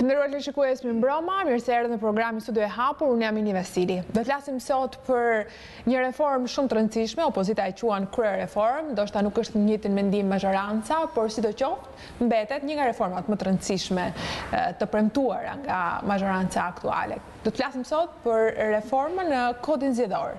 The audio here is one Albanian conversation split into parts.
Të nderuar teleshikues, mirëmbrëma, mirë se erdhët në programin Studio e Hapur, unë jam Ini Vasili. Do të flasim sot për një reformë shumë të rëndësishme, opozita e quan kryereformë, ndoshta nuk është në të njëjtin mendim mazhoranca, por sidoqoftë, mbetet një nga reformat më të rëndësishme të premtuara nga mazhoranca aktuale. Do të flasim sot për reformën në kodin zgjedhor.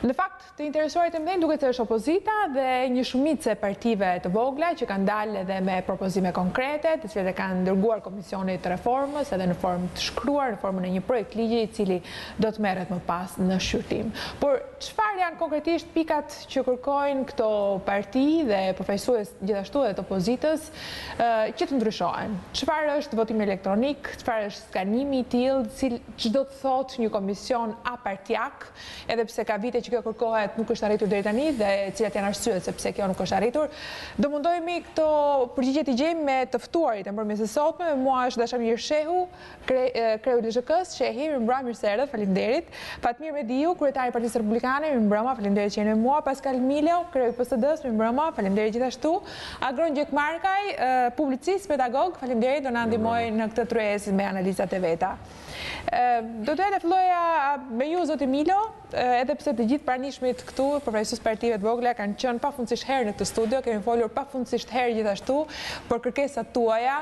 Në fakt, Të interesuarit e mëdhenj duket se është opozita dhe një shumicë e partive të vogla që kanë dalë edhe me propozime konkrete, të cilat e kanë dërguar Komisionit të Reformës edhe në formë të shkruar, në formën e një projektligji i cili do të merret më pas në shqyrtim. Por çfarë janë konkretisht pikat që kërkojnë këto parti dhe përfaqësues gjithashtu edhe të opozitës që të ndryshohen? Çfarë është votimi elektronik, çfarë është skanimi i tillë, ç'do të thotë një komision apartiak? Edhe pse ka vite që kjo kërkohet, nuk është arritur deri tani dhe cilat janë arsyet se pse kjo nuk është arritur. Do mundohemi këto përgjigje t'i gjejmë me të ftuarit e mbrëmjes së sotme. Me mua është Dashamir Shehu, kreu i LZHK-së. Shehi, mirëmbrëma, mirë se erdhët, faleminderit. Fatmir Mediu, kryetari i Partisë Republikane, mirëmbrëma, faleminderit që jeni me mua. Paskal Milo, kreu i PSD-së, mirëmbrëma, faleminderit gjithashtu. Agron Gjekmarkaj, publicist, pedagog, faleminderit, do na ndihmojë në këtë tryezë me analizat e veta. Do doja të filloja me ju, zoti Milo, edhe pse të gjithë pranishmit këtu, përfaqësues partive të vogla, kanë qenë pafundësisht herë në këtë studio, kemi folur pafundësisht herë gjithashtu për kërkesat tuaja.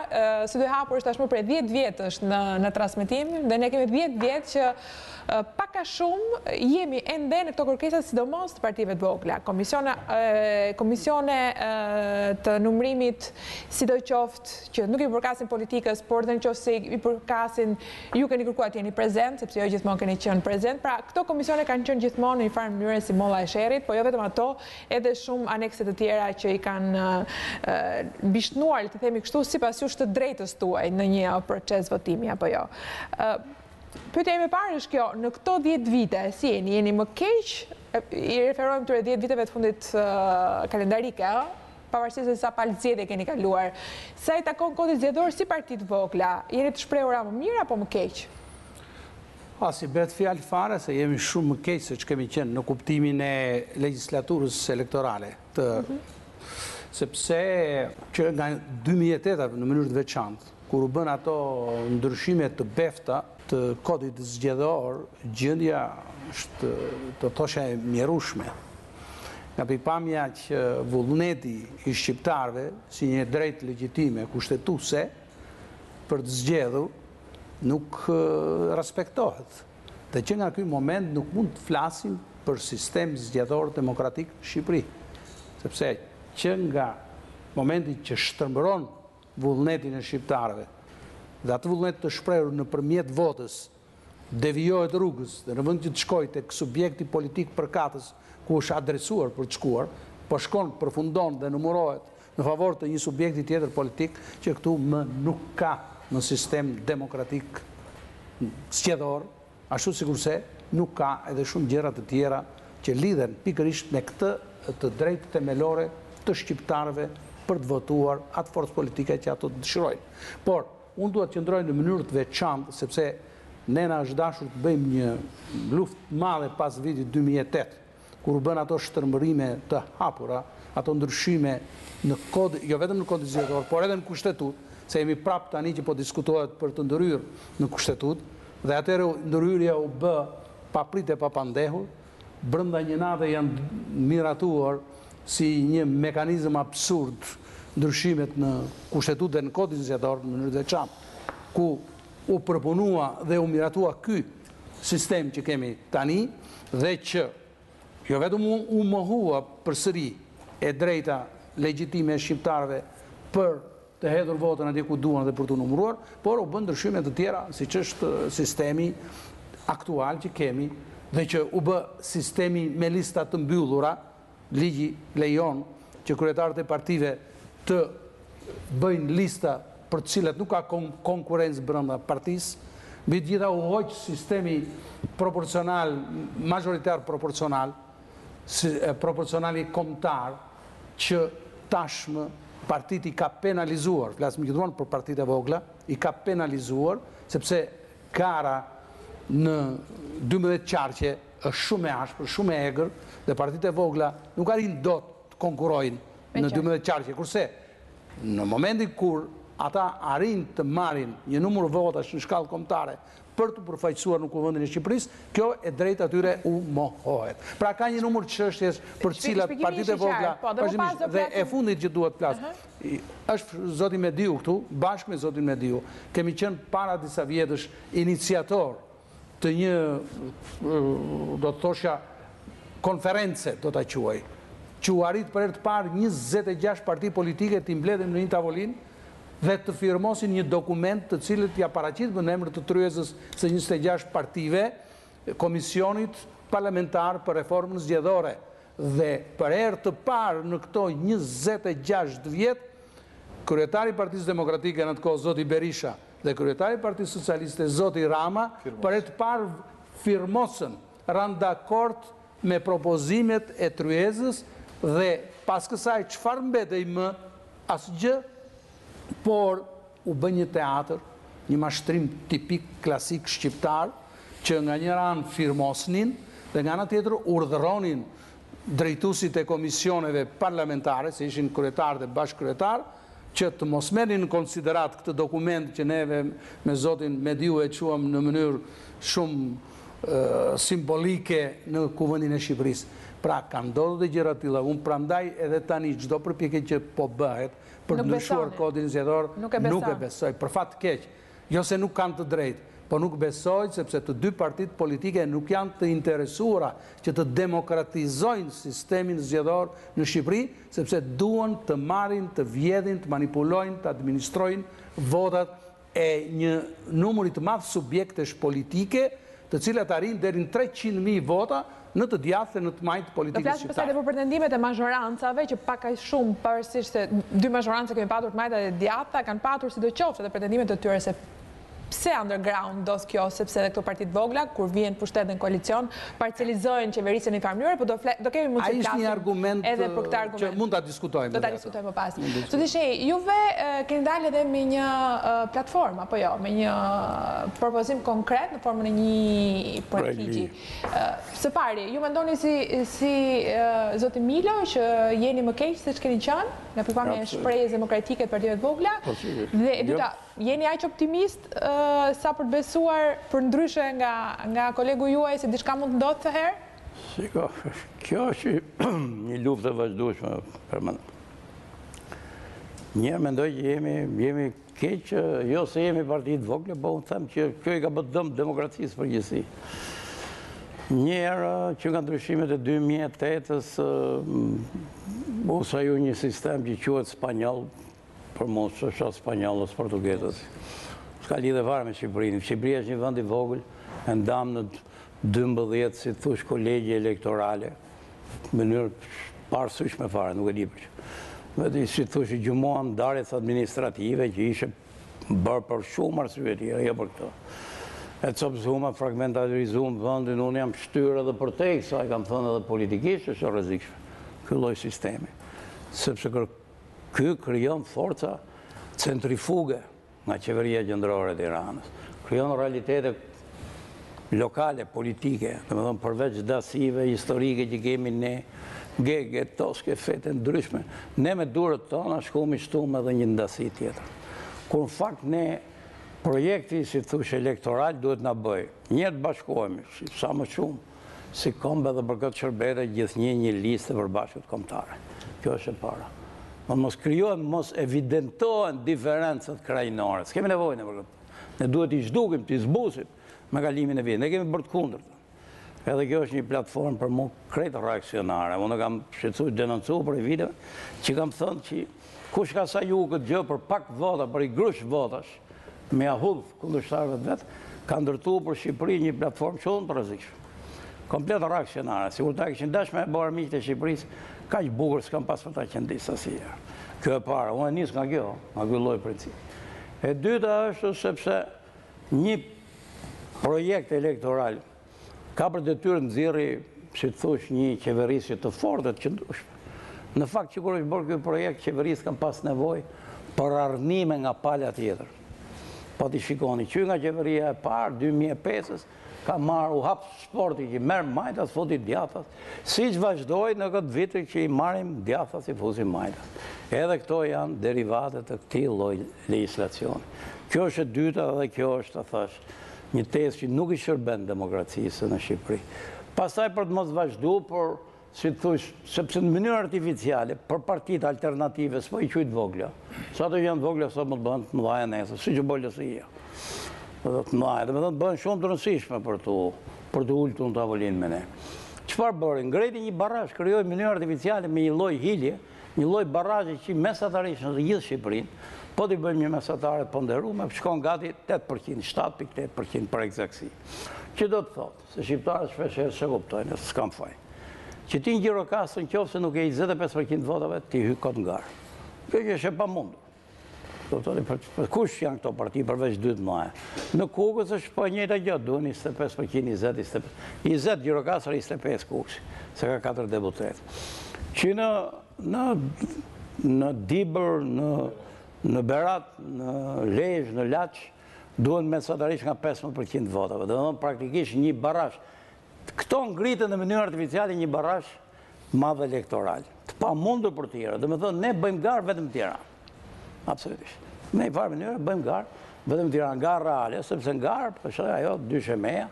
Studio e hapur është tashmë prej 10 vjetësh në në transmetim dhe ne kemi 10 vjet që pak a shumë jemi ende në këto kërkesa sidomos të partive të vogla. Komisione komisione të numrimit sidoqoftë që nuk i përkasin politikës, por dhe në qoftë se i përkasin, ju keni kërkuar të jeni prezent, sepse jo gjithmonë keni qenë prezent. Pra, këto komisione kanë qenë gjithmonë në një farë mënyre si molla e sherrit, po jo vetëm ato, edhe shumë anekse të tjera që i kanë bishtnuar, le të themi kështu, sipas jush të drejtës tuaj në një proces votimi apo jo. Pyetja ime e parë është kjo, në këto 10 vite, si jeni? Jeni më keq? I referohem këtyre 10 viteve të fundit kalendarike, ë? Pavarësisht se sa palë zgjedhje keni kaluar. Sa i takon kodit zgjedhor si parti të vogla, jeni të shprehura më mirë apo më keq? As i bëhet fjalë fare se jemi shumë më keq se ç'kemi qenë në kuptimin e legjislaturës elektorale të sepse që nga 2008-a në mënyrë të veçantë, kur u bënë ato ndryshime të befta të kodit zgjedhor, gjendja është, do të thosha, e mjerueshme. Nga pikëpamja që vullneti i shqiptarëve, si një e drejtë legjitime kushtetuese për të zgjedhur, nuk respektohet. Dhe që nga ky moment nuk mund të flasim për sistem zgjedhor demokratik në Shqipëri. Sepse që nga momenti që shtrembëron vullnetin e shqiptarëve dhe atë vullnet të shprehur nëpërmjet votës devijohet rrugës dhe në vend që të shkojë tek subjekti politik përkatës ku është adresuar për të shkuar, po shkon, përfundon dhe numërohet në favor të një subjekti tjetër politik që këtu më nuk ka më sistem demokratik zgjedhor, ashtu sikurse nuk ka edhe shumë gjëra të tjera që lidhen pikërisht me këtë të drejtë themelore të shqiptarëve për të votuar atë forcë politike që ato dëshirojnë. Por, Unë dua të qëndroj në mënyrë të veçantë, sepse ne na është dashur të bëjmë një luftë të madhe pas vitit 2008, kur u bënë ato shtrembërime të hapura, ato ndryshime në kod, jo vetëm në kodin zgjedhor, por edhe në kushtetutë, se jemi prapë tani që po diskutohet për të ndërhyrë në kushtetutë, dhe atëherë ndërhyrja u bë papritë e papandehur, brenda një nate janë miratuar si një mekanizëm absurd ndryshimet në Kushtetutë dhe në Kodin Zgjedhor në mënyrë të veçantë, ku u përpunua dhe u miratua ky sistem që kemi tani dhe që jo vetëm u mohua përsëri e drejta legjitime e shqiptarëve për të hedhur votën atje ku duan dhe për t'u numëruar, por u bënë ndryshime të tjera, siç është sistemi aktual që kemi dhe që u bë sistemi me lista të mbyllura, ligji lejon që kryetarët e partive të bëjnë lista për të cilat nuk ka konkurrencë brenda partisë, mbi të gjitha u hoq sistemi proporcional, mazhoritar proporcional, proporcionali kombëtar që tashmë partitë i ka penalizuar, flasim gjithmonë për partitë e vogla, i ka penalizuar, sepse gara në 12 qarqe është shumë e ashpër, shumë e egër, dhe partitë e vogla nuk arrijnë dot të konkurrojnë në 12 qarqe, kurse në momentin kur ata arrijnë të marrin një numër votash në shkallë kombëtare për t'u përfaqësuar në Kuvendin e Shqipërisë, kjo e drejtë atyre u mohohet. Pra ka një numër çështjesh për të cilat partitë e vogla, po, vazhdimisht, dhe e fundit që dua të flas, është zoti Mediu këtu, bashkë me zotin Mediu, kemi qenë para disa vjetësh iniciatorë të një, do të thoshja, konference, do ta quaj, që u arrit për herë të parë 26 parti politike t'i mbledhim në një tavolinë dhe të firmosin një dokument të cilët ia paraqitëm në emër të tryezës së 26 partive Komisionit Parlamentar për Reformën Zgjedhore dhe për herë të parë në këto 26 vjet kryetari i Partisë Demokratike në atë kohë zoti Berisha dhe kryetari i Partisë Socialiste zoti Rama për herë të parë firmosën, ranë dakord me propozimet e tryezës dhe pas kësaj çfarë mbetej më asgjë, por u bë një teatër, një mashtrim tipik klasik shqiptar, që nga njëra anë firmosnin dhe nga ana tjetër urdhëronin drejtuesit e komisioneve parlamentare, se ishin kryetarë dhe bashkëkryetarë, që të mos merrnin në konsideratë këtë dokument që neve me zotin Mediu e çuam në mënyrë shumë simbolike në Kuvendin e Shqipërisë. Pra, kanë ndodhur dhe gjëra të tilla. Unë prandaj edhe tani çdo përpjekje që po bëhet për të ndryshuar kodin zgjedhor, nuk e besoj. Për fat të keq, jo se nuk kanë të drejtë, po nuk besoj sepse të dy partitë politike nuk janë të interesuara që të demokratizojnë sistemin zgjedhor në Shqipëri, sepse duan të marrin, të vjedhin, të manipulojnë, të administrojnë votat e një numri të madh subjektesh politike, të cilat arrijnë deri në 300.000 vota në të djathtë dhe në të majtë të politikës shqiptare. Do flasim pastaj edhe për pretendimet e mazhorancave që pak a shumë, pavarësisht se dy mazhoranca kemi patur të majta dhe të djathta, kanë patur sidoqoftë edhe pretendimet e tyre se pse underground ndodh kjo, sepse edhe këto parti të vogla, kur vijnë në pushtet dhe në koalicion, parcelizojnë qeverisjen në një farë mënyre, po do, do kemi mundësi të flasim edhe për këtë argument. Që mund ta diskutojmë. Do ta diskutojmë më pas. Zoti Shehi, juve keni dalë edhe me një platformë, apo jo, me një propozim konkret në formën e një projektligji. Së pari, ju mendoni si, si zoti Milo që jeni më keq se ç'keni qenë, nga pikëpamja e shprehjes demokratike të partive të vogla, po, dhe e dyta, Jeni aq optimist sa për të besuar përndryshe nga nga kolegu juaj se diçka mund të ndodhë këtë herë? Shiko, kjo është një luftë e vazhdueshme permanente. Një mendoj që jemi jemi keq, jo se jemi parti të vogla, po unë them që kjo i ka bërë dëm demokracisë në përgjithësi. Një herë që nga ndryshimet e 2008-ës u saju një sistem që quhet spanjoll, Për mu s'është as spanjoll, as portugez. S'ka lidhje fare me Shqipërinë. Shqipëria është një vend i vogël, e ndamë në 12, si të thush, kolegje elektorale, në mënyrë të paarsyeshme fare, nuk e di për që. Vetë, si të thush, i gjurmuam ndarjes administrative, që ishe bërë për shumë arsye tjera, jo për këto. E copëzuam, e fragmentarizuam vendin, unë jam shtyrë edhe përtej kësaj, kam thënë edhe politikisht, është e rrezikshme, ky lloj sistemi. Sepse Ky krijon forca centrifuge nga qeveria qendrore e Tiranës. Krijon realitete lokale, politike, domethënë përveç ndasive historike që kemi ne, gege, toske, fe të ndryshme, ne me duart tona shkum i shtum edhe një ndasi tjetër. Kur në fakt ne projekti, si thush, elektoral duhet na bëjë, një të bashkohemi, sa më shumë, si komb edhe për këtë shërbente gjithnjë një listë e përbashkët kombëtare. Kjo është e para. Po mos krijohen, mos evidentohen diferencat krahinore. S'kemi nevojë ne për këtë. Ne duhet t'i zhdukim, t'i zbusim me kalimin e viteve. Ne kemi bërë të kundërtën. Edhe kjo është një platformë për mu krejt reaksionare. Unë kam shqetësu, denoncu prej viteve, që kam thënë që kush ka saju këtë gjë për pak vota, për i grusht votash, me ia hudh kundërshtarëve të vet, ka ndërtu për Shqipërinë një platformë shumë të rrezikshme. Komplet reaksionare, sikur ta kishin dashur me bërë armiqtë e Shqipërisë, kaq bukur s'kan pas për ta qëndis asnjëherë. Kjo e para, unë e nis nga kjo, nga ky lloj principi. E dyta është sepse një projekt elektoral Ka për detyrë të nxjerrë, si të thush, një qeverisje të fortë e të qëndrueshme. Në fakt që kur është bërë ky projekt, qeverisë kanë pas nevojë për arnime nga pala tjetër. Po t'i shikoni, që nga qeveria e parë, 2005-ës, ka marrë, u hap sporti që merr majtas, futi djathtas, siç vazhdoi në këtë vit që i marrim djathtas, i fusim majtas. Edhe këto janë derivate të këtij lloj legjislacioni. Kjo është e dyta dhe kjo është, ta thashë, një tezë që nuk i shërben demokracisë në Shqipëri. Pastaj për të mos vazhdu, por si të thuash, sepse në mënyrë artificiale, për partitë alternative, s'po i quaj të vogla, se ato që janë të vogla, sot mund të bëhen të mëdhaja nesër, siç u bë LSI-ja. Dhe të mëdhaja, domethënë bëhen shumë të rëndësishme për t'u për t'u ulur në tavolinë me ne. Çfarë bëri? Ngriti një barazh, krijoi në mënyrë artificiale me një lloj hilje, një lloj barazhi që mesatarisht në të gjithë Shqipërinë, po t'i bëjmë një mesatare të ponderume, shkon gati 8%, 7.8% për ekzaktësi. Që do të thotë, se shqiptarët shpeshherë s'e kuptojnë, s'kanë faj. Që ti në Gjirokastër në qoftë se nuk je 25% votave, ti hy kot në garë. Kjo që është e pamundur. Kuptoni, për kush janë këto parti përveç dy të mëdha? Në Kukës është po e njëjta gjë, duhen 25%, 20, 25. 20 Gjirokastër, 25 Kukësi, se ka 4 deputetë. Që në në në Dibër, në në Berat, në Lezhë, në Laç, duhen mesatarisht nga 15% votave. Domethënë praktikisht një barazh. Këto ngritën në mënyrë artificiale një barazh madh elektoral. Të pamundur për të tjerë. Domethënë ne bëjmë garë vetëm në Tiranë. Absolutisht. Në një farë mënyre bëjmë garë vetëm në Tiranë, garë reale, sepse në garë, po është ajo dyshemeja,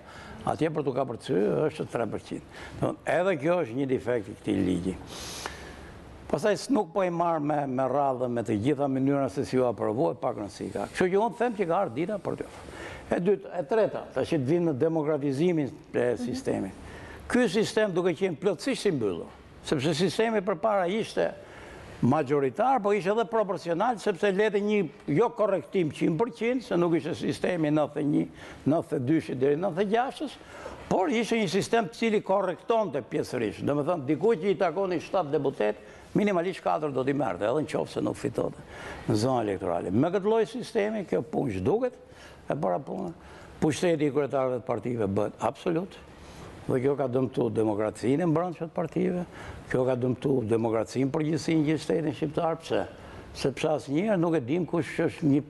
atje për t'u kapërcy është 3%. Domethënë, edhe kjo është një defekt i këtij ligji. Pastaj nuk po i marr me me radhë me të gjitha mënyrat se si u aprovua, pak rëndësi ka. Kështu që unë them që ka ardhur dita për të. E dyta, e treta, tash të vijmë në demokratizimin e sistemit. Ky sistem duke qenë plotësisht i mbyllur, sepse sistemi përpara ishte majoritar, po ishte edhe proporcional, sepse linte një jo korrektim 100%, se nuk ishte sistemi 91, 92 deri 96-ës, por ishte një sistem të cili korrektonte pjesërisht. Domethënë, dikujt që i takonin 7 deputet, minimalisht 4 do t'i merrte, edhe në qoftë se nuk fitonte në zonë elektorale. Me këtë lloj sistemi, kjo punë zhduket, e para punë, pushteti i kryetarëve të partive bëhet absolut, dhe kjo ka dëmtu demokracinë e mbrendshme të partive, kjo ka dëmtu demokracinë përgjithësi në gjithë shtetin shqiptar, pse? Sepse asnjëherë nuk e dim kush është një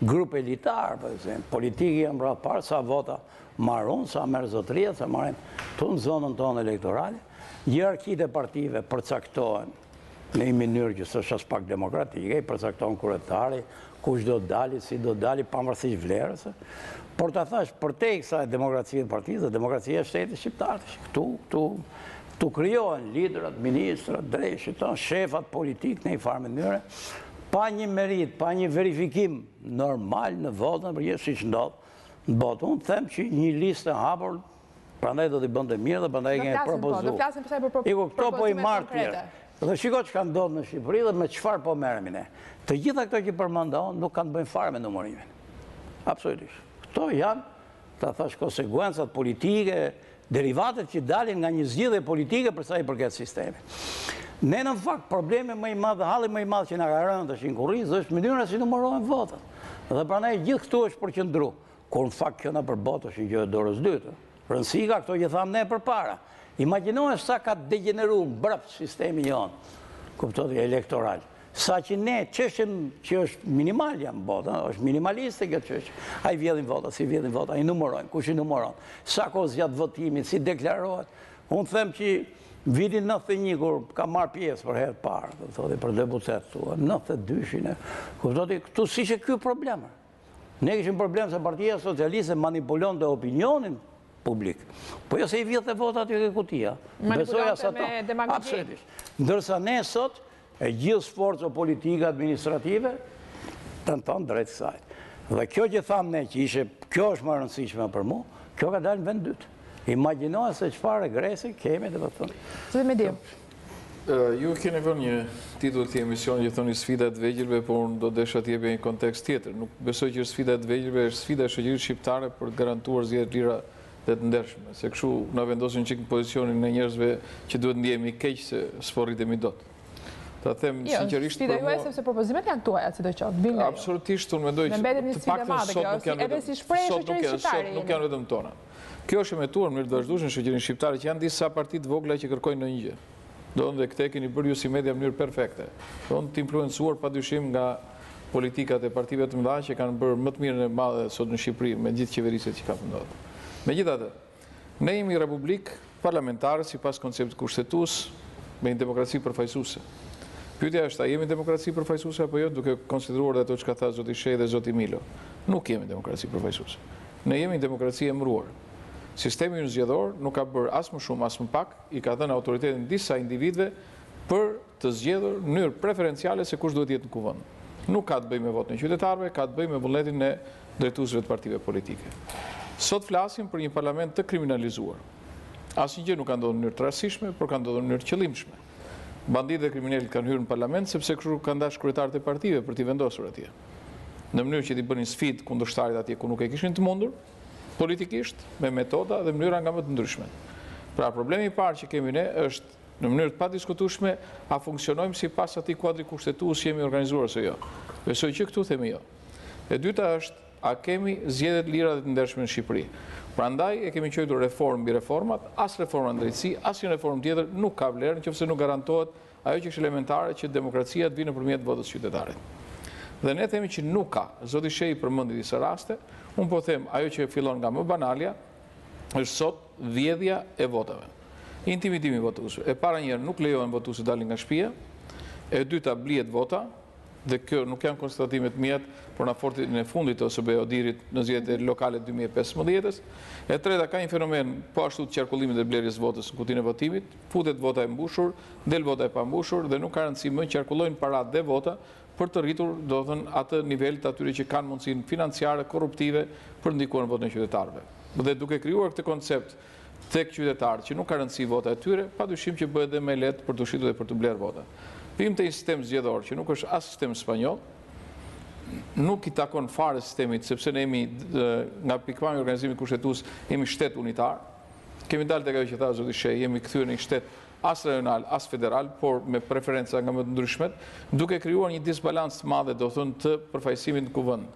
grup elitar, po e politikë janë pra parë, sa vota marr unë, sa merr zotëria, sa marrin këtu në zonën tonë elektorale, hierarkitë e partive përcaktohen në një mënyrë që s'është aspak demokratike, i përcakton kryetari, kush do dali, si do dali, pavarësisht vlerës. Por ta thash, përtej kësaj demokracie të partisë dhe demokracia e shtetit shqiptar, këtu, këtu, këtu krijohen liderat, ministrat, drejshit, shefat politikë në një farë mënyre, pa një meritë, pa një verifikim normal në votën, për gjithë siç ndodh në botë. Unë them që një listë e hapur Prandaj do t'i bënte mirë dhe prandaj e kemi po, propozu. Do flasim pastaj për propozime po i marr konkrete. Dhe shiko çka ndodh në Shqipëri dhe me çfarë po merremi ne. Të gjitha këto që përmenda unë nuk kanë të bëjnë fare me numërimin. Absolutisht. Këto janë, ta thash, konsekuencat politike, derivatet që dalin nga një zgjidhje politike për sa i përket sistemit. Ne në fakt problemi më i madh dhe halli më i madh që na ka rënë tash në kurriz është mënyra si numërohen votat. Dhe prandaj gjithë këtu është përqendru. Kur në fakt kjo nëpër botë është një gjë e dorës dytë. Rëndësi ka këto që thamë ne përpara. Imagjinoje sa ka degjeneru mbrapsht sistemi jonë, kuptoni, elektoral. Sa që ne çështjen që është minimalja në botë, është minimaliste kjo çështje. A i vjedhin vota, si vjedhin vota, i numërojnë, kush i numëron, sa kohë zgjat votimi, si deklarohet. Unë them që vitin 91 kur kam marrë pjesë për herë të parë, kuptoni, për deputet thua, 92-shin, kuptoni, këtu s'ishte ky problem. Ne kishim problem se Partia Socialiste manipulonte opinionin publik. Po jo se i vidhte votat aty ke kutia. Manipulonte me demagogji. Absolutisht. Ndërsa ne sot, e gjithë forca politike administrative, tenton drejt kësaj. Dhe kjo që thamë ne, që ishe, kjo është më e rëndësishme për mu, kjo ka dalë në vend dytë. Imagjinoje se çfarë regresi kemi domethënë. Zoti Mediu. Ju keni vënë një titull këtij emisioni që thoni sfida e të vegjëlve, por unë do desha të jepja një kontekst tjetër. Nuk besoj që është sfida e të vegjëlve, është sfida e shoqërisë shqiptare për të garantuar zgjedhje të lira dhe të ndershme. Se kështu na vendosin çik në pozicionin e njerëzve që duhet ndihemi keq se s'po rritemi dot. Ta them jo, sinqerisht për mua. Sfida juaj sepse propozimet janë tuaja, sidoqoftë, vijnë nga ju. Absolutisht, unë mendoj që të paktën sot nuk janë edhe si shprehje e shoqërisë shqiptare. Sot nuk janë vetëm tona. Kjo është emetuar në mënyrë të vazhdueshme në shoqërinë shqiptare që janë disa parti të vogla që kërkojnë ndonjë gjë. Domethënë dhe këtë e keni bërë ju si media në mënyrë perfekte. Domethënë të influencuar padyshim nga politikat e partive të mëdha që kanë bërë më të mirën e madhe sot në Shqipëri me gjithë qeverisjet që kanë ndodhur. Megjithatë, ne jemi republikë parlamentare sipas konceptit kushtetues me një demokraci përfaqësuese. Pyetja është, a jemi demokraci përfaqësuese apo jo, duke konsideruar dhe ato çka tha zoti Shehi dhe zoti Milo. Nuk jemi demokraci përfaqësuese. Ne jemi demokraci e emëruar. Sistemi ynë zgjedhor nuk ka bërë as më shumë as më pak, i ka dhënë autoritetin disa individëve për të zgjedhur në mënyrë preferenciale se kush duhet të jetë në Kuvend. Nuk ka të bëjë me votën e qytetarëve, ka të bëjë me vullnetin e drejtuesve të partive politike. Sot flasim për një parlament të kriminalizuar. Asnjë gjë nuk ka ndodhur në mënyrë të rastësishme, por ka ndodhur në mënyrë të qëllimshme. Banditët dhe kriminelët kanë hyrë në parlament sepse kështu kanë dashur kryetarët e partive për t'i vendosur atje. Në mënyrë që t'i bënin sfidë kundërshtarit atje ku nuk e kishin të mundur, politikisht, me metoda dhe mënyra nga më të ndryshmet. Pra problemi i parë që kemi ne është Në mënyrë të padiskutueshme, a funksionojmë sipas atij kuadri kushtetues që jemi organizuar ose jo? Besoj që këtu themi jo. E dyta është, a kemi zgjedhje të lira dhe të ndershme në Shqipëri? Prandaj e kemi quajtur reformë mbi reformat, as reforma në drejtësi, asnjë reformë tjetër nuk ka vlerë në qoftë se nuk garantohet ajo që është elementare që demokracia të vijë nëpërmjet votës së qytetarit. Dhe ne themi që nuk ka. Zoti Shehi përmendi disa raste, unë po them ajo që fillon nga më banalja, është sot vjedhja e votave. Intimidimi i votuesve. E para njëherë nuk lejohen votuesit të dalin nga shtëpia. E dyta blihet vota dhe kjo nuk janë konstatime të miat, por në raportin e fundit të OSBE ODIHR-it në zgjedhjet lokale 2015-ës. E treta ka një fenomen po ashtu të qarkullimit dhe blerjes së votës në kutinë e votimit, futet vota e mbushur, del vota e pambushur dhe nuk ka rëndësi më qarkullojnë paratë dhe vota për të rritur, domethënë, atë nivel të atyre që kanë mundësinë financiare, korruptive për të ndikuar në votën e qytetarëve. Dhe duke krijuar këtë koncept tek qytetarët që nuk ka rëndësi vota e tyre, padyshim që bëhet dhe më e lehtë për t'u shitur dhe për t'u blerë vota. Vijmë te një sistem zgjedhor që nuk është as sistem spanjoll, nuk i takon fare sistemit, sepse ne jemi nga pikëpamja e organizimit kushtetues, jemi shtet unitar. Kemi dalë tek ajo që tha zoti Shehi, jemi kthyer në një shtet as rajonal, as federal, por me preferenca nga më të ndryshmet, duke krijuar një disbalancë të madhe, domethënë, të përfaqësimit në Kuvend.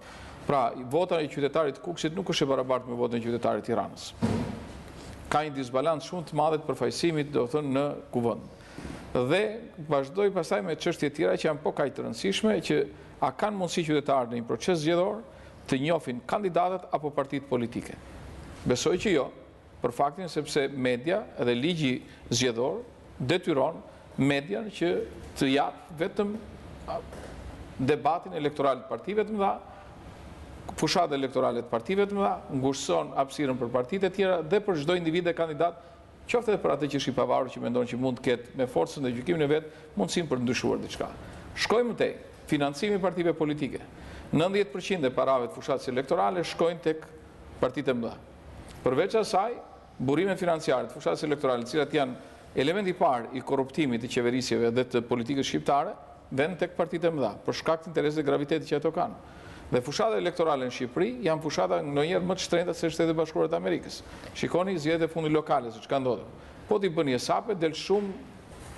Pra, vota e qytetarit të Kukësit nuk është e barabartë me votën e qytetarit të Tiranës. Ka një disbalancë shumë të madhe të përfaqësimit, domethënë, në Kuvend. Dhe vazhdoj pastaj me çështje të tjera që janë po kaq të rëndësishme, që a kanë mundësi qytetarët në një proces zgjedhor të njohin kandidatët apo partitë politike. Besoj që jo, për faktin sepse media dhe ligji zgjedhor detyron median që të japë vetëm debatin elektoral të partive të mëdha, fushatë elektorale të partive të mëdha, ngushtëson hapësirën për partitë e tjera dhe për çdo individ dhe kandidat, qoftë edhe për atë që është i pavarur që mendon që mund të ketë me forcën dhe gjykimin e vet mundësinë për të ndryshuar diçka. Shkojmë më tej, financimi i partive politike. 90% e parave të fushatës elektorale shkojnë tek partitë e mëdha. Përveç asaj, burimet financiare të fushatës elektorale, të cilat janë elementi i parë i korruptimit të qeverisjeve dhe të politikës shqiptare, venë tek partitë e mëdha, për shkak të interesit dhe gravitetit që ato kanë. Dhe fushatat elektorale në Shqipëri janë fushata ndonjëherë më të shtrenjta se Shtetet e Bashkuara të Amerikës. Shikoni zgjedhjet e fundit lokale se ç'ka ndodhur. Po t'i bëni hesapet, del shumë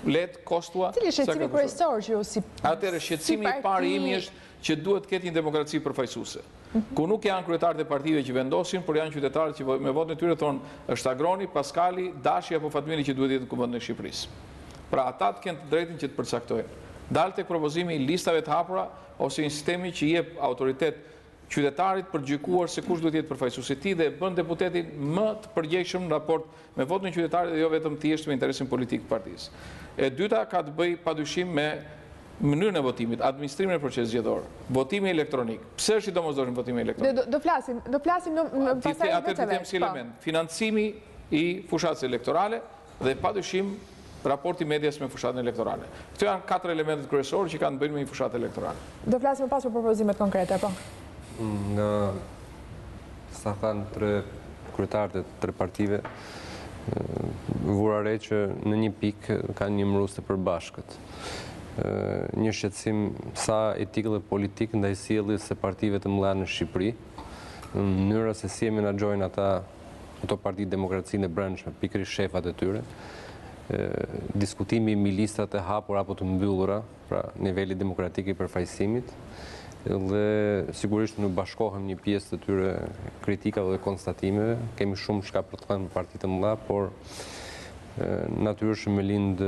lehtë kostoja. Cili është shqetësimi kryesor që ju si parti? Atëherë shqetësimi i parë imi është që duhet të ketë një demokraci përfaqësuese. Ku nuk janë kryetarët e partive që vendosin, por janë qytetarët që me votën e tyre thonë është Agroni, Paskali, Dashi apo Fatmiri që duhet të jetë në Kuvendin e Shqipërisë. Pra ata të kenë të drejtën që të përcaktojnë. Dal tek propozimi i listave të hapura ose një sistemi që i jep autoritet qytetarit për të gjykuar se kush duhet të jetë përfaqësuesi i tij dhe e bën deputetin më të përgjegjshëm në raport me votën e qytetarit dhe jo vetëm thjesht me interesin politik të partisë. E dyta ka të bëjë padyshim me mënyrën e votimit, administrimin e procesit zgjedhor, votimi elektronik. Pse është i domosdoshëm votimi elektronik? Do flasim, do flasim në pastaj veç e veç. Atë them si po. element, financimi i fushatës elektorale dhe padyshim raporti i medias me fushatën elektorale. Këto janë katër elementet kryesorë që kanë të bëjnë me një fushatë elektorale. Do flasim më pas për propozimet konkrete, po. Nga sa thanë tre kryetarët e tre partive, vura re që në një pikë kanë një emërues të përbashkët. Një shqetësim sa etik dhe politik ndaj sjelljes së partive të mëdha në Shqipëri, mënyra se si e menaxhojnë ata ato parti demokracinë e brendshme, pikërisht shefat e tyre, diskutimi mbi listat e hapura apo të mbyllura, pra niveli demokratik i përfaqësimit, dhe sigurisht nuk bashkohem një pjesë të tyre kritikave dhe konstatimeve, kemi shumë çka për të thënë për partitë e mëdha, por natyrshëm më lind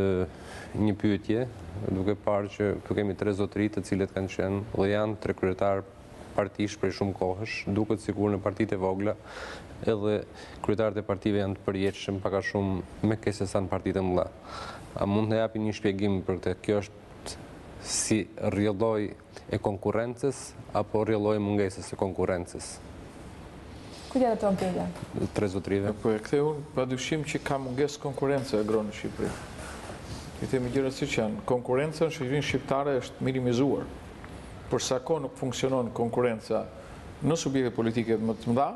një pyetje, duke parë që këtu kemi tre zotëri të cilët kanë qenë dhe janë tre kryetarë partish prej shumë kohësh, duket sikur në partitë e vogla edhe kryetarët e partive janë të përjetshëm pak a shumë më keq se sa në partitë e mëdha. A mund të na japin një shpjegim për këtë? Kjo është. si rrjedhojë e konkurrencës apo rrjedhojë e mungesës së konkurrencës? Kujt ia drejton pyetjen? Tre zotërive. Po e kthej unë, pa dyshim që ka mungesë konkurrence Agron në Shqipëri. I themi gjërat siç janë. Konkurrenca në shoqërinë shqiptare është minimizuar. Për sa kohë nuk funksionon konkurrenca në subjektet politike më të mëdha,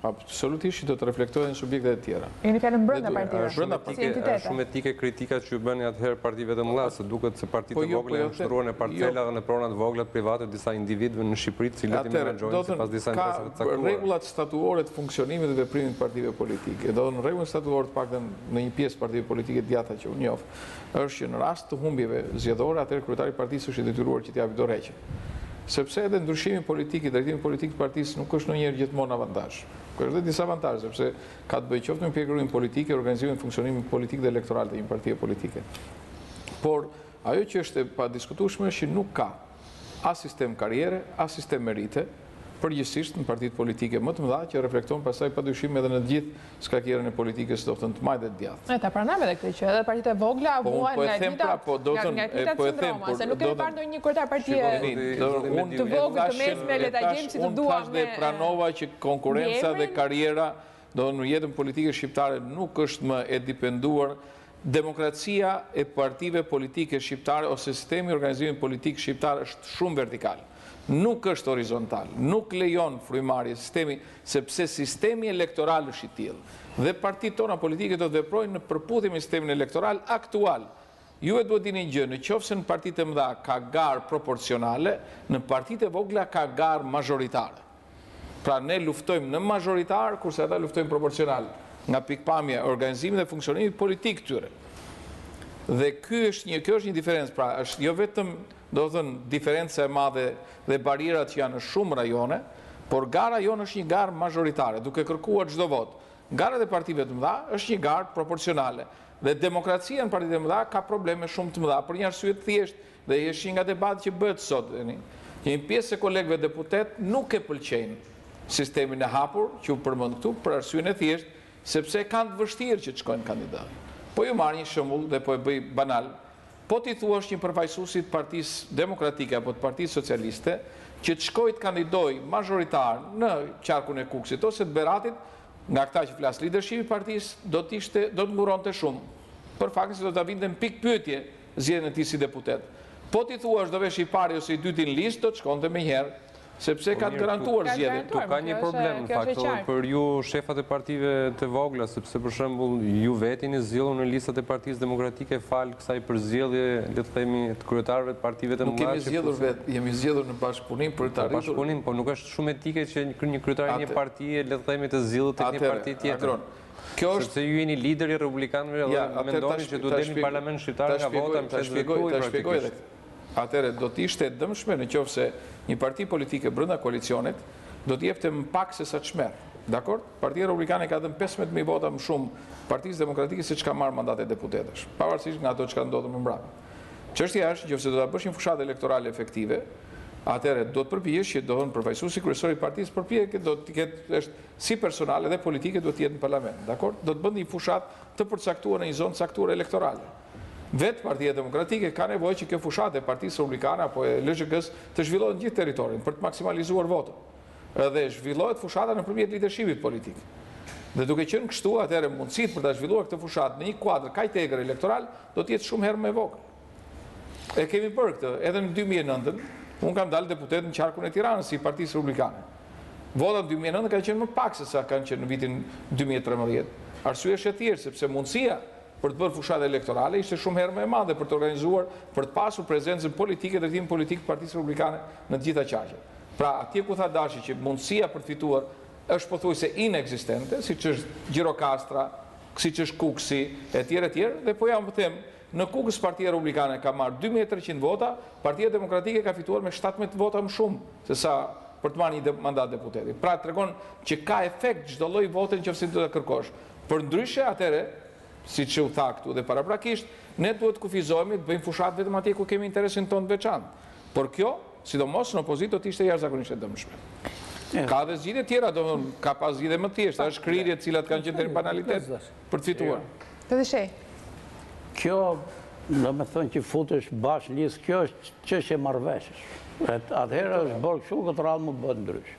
Absolutisht që do të reflektojë në subjektet e tjera. Jeni fjalën brenda partive. Brenda partive. Është shumë etike kritika që ju bëni atëherë partive të mëdha, se duket se partitë e vogla janë shndërruar në parcela dhe në prona të vogla private disa individëve në Shqipëri, të cilët i menaxhojnë sipas disa interesave të caktuara. Ka rregullat statuore të funksionimit dhe veprimit të partive politike. Do të thonë rregullin statuor të paktën në një pjesë të partive politike të djathta që unë njoh, është që në rast të humbjeve zgjedhore, atëherë kryetari i partisë është i detyruar që të japë dorëheqjen. Sepse edhe ndryshimi politik i drejtimit politik të partisë nuk është ndonjëherë gjithmonë avantazh. Është edhe disavantazh, sepse ka të bëjë qoftë me pjekurinë politike, organizimin, funksionimin politik dhe elektoral të një partie politike. Por, ajo që është e padiskutueshme është që nuk ka as sistem karriere, as sistem merite, përgjithësisht në partitë politike më të mëdha që reflekton pastaj padyshim edhe në të gjithë skakierën e politikës, do të thënë të majtë dhe të djathtë. Ne ta pranojmë edhe këtë që edhe partitë e vogla po, vuajnë po nga e njëjta pra, po, nga nga e njëjta po sindroma, se nuk kemi parë ndonjë kryetar partie të vogël të mesme le ta gjejmë si të duam. Unë thashë dhe pranova që konkurrenca dhe karriera do të thënë në jetën politike shqiptare nuk është më e dipenduar Demokracia e partive politike shqiptare ose sistemi i organizimit politik shqiptar është shumë vertikal. Nuk është horizontal, nuk lejon frymëmarrje sistemi, sepse sistemi elektoral është i tillë. Dhe partitë tona politike do të veprojnë në përputhje me sistemin elektoral aktual. Juve duhet dini një gjë, në qoftë se në partitë e mëdha ka garë proporcionale, në partitë e vogla ka garë mazhoritare. Pra ne luftojmë në mazhoritar, kurse ata luftojnë proporcional, nga pikëpamja e organizimit dhe funksionimit politik të tyre. Dhe ky është një, kjo është një diferencë, pra është jo vetëm, do të thënë, diferenca e madhe dhe barrierat që janë në shumë rajone, por gara jonë është një garë mazhoritare, duke kërkuar çdo votë. Garat e partive të mëdha është një garë proporcionale. Dhe demokracia në partitë e mëdha ka probleme shumë të mëdha për një arsye të thjeshtë, Dhe është një nga debatet që bëhet sot, tani, që një pjesë e kolegëve deputetë nuk e pëlqejnë sistemin e hapur që u përmend këtu për arsyen e thjeshtë sepse e kanë të vështirë që të shkojnë kandidatë. Po ju marr një shembull dhe po e bëj banal, po t'i thuash një përfaqësuesi të Partisë Demokratike apo të Partisë Socialiste që të shkojë të kandidojë mazhoritar në qarkun e Kukësit ose të Beratit, nga këta që flas lidershipi i partisë do të ishte do të ngurronte shumë, për faktin se do ta vinte në pikëpyetje zgjedhjen e tij si deputet. Po t'i thuash do vesh i pari ose i dyti në listë, do të shkonte menjëherë, sepse Po ka të mirë, garantuar zgjedhjen. Këtu ka një problem në fakt edhe për ju shefat e partive të vogla, sepse për shembull ju vetë jeni zgjedhur në listat e Partisë Demokratike falë kësaj përzgjedhje, le të themi, të kryetarëve të partive të Nuk mëdha jemi zgjedhur vetë, jemi zgjedhur në bashkëpunim për të po, arritur. Bashkëpunim, po nuk është shumë etike që një kryetar i një partie, le të themi, të zgjidhet tek një parti tjetër. Kjo është Sepse ju jeni lideri i republikanëve dhe mendoni që duhet delni në parlament shqiptar nga vota e mbështetësve tuaj praktikisht. Atëherë do të ishte e dëmshme në qoftë se një parti politike brenda koalicionit do të jepte më pak se sa ç'merr. Dakord? Partia Republikane ka dhënë 15000 vota më shumë Partisë Demokratike se ç'ka marrë mandate deputetësh, pavarësisht nga ato çka ndodhën më mbrapa. Çështja është, nëse do ta bësh një fushatë elektorale efektive, atëherë do të përpiqesh që do të thënë përfaqësuesi kryesor i partisë përpjekje do të ketë është si personale dhe politike duhet të jetë në parlament. Dakord? Do të bënte një fushatë të përcaktuar në një zonë të caktuar elektorale. Vetë Partia Demokratike ka nevojë që kjo fushatë e Partisë Republikane apo e LZHK-së të zhvillohet në gjithë territorin për të maksimalizuar votën. Dhe zhvillohet fushata nëpërmjet lidershipit politik. Dhe duke qenë kështu, atëherë mundësitë për ta zhvilluar këtë fushatë në një kuadër kaq të egër elektoral do të jetë shumë herë më e vogël. E kemi bërë këtë edhe në 2009-ën, unë kam dalë deputet në qarkun e Tiranës si Partisë Republikane. Votat në 2009 kanë qenë më pak se sa kanë qenë në vitin 2013. Arsyeja është e thjeshtë, sepse mundësia për të bërë fushatë elektorale ishte shumë herë më e madhe për të organizuar, për të pasur prezencën politike, drejtimin politik të Partisë Republikane në të gjitha qarqet. Pra, atje ku tha Dashi që mundësia për të fituar është pothuajse inekzistente, siç është Gjirokastra, siç është Kukësi, etj etj, dhe po jua them, në Kukës Partia Republikane ka marrë 2300 vota, Partia Demokratike ka fituar me 17 vota më shumë se sa për të marrë një mandat deputeti. Pra tregon që ka efekt çdo lloj vote nëse do ta kërkosh. Përndryshe atëherë, siç u tha këtu dhe paraprakisht, ne duhet të kufizohemi të bëjmë fushatë vetëm atje ku kemi interesin tonë të veçantë. Por kjo, sidomos në opozitë do të ishte jashtëzakonisht e dëmshme. Ka dhe zgjidhje tjera, domethënë, ka pas zgjidhje më të thjeshta, është shkrirje të cilat kanë qenë deri në banalitet për të fituar. Të dëshej. Kjo Domethënë që futesh bashkë në listë, kjo është çështje marrëveshjesh. Atëherë është bërë kështu, këtë radhë mund të bëhet ndryshe.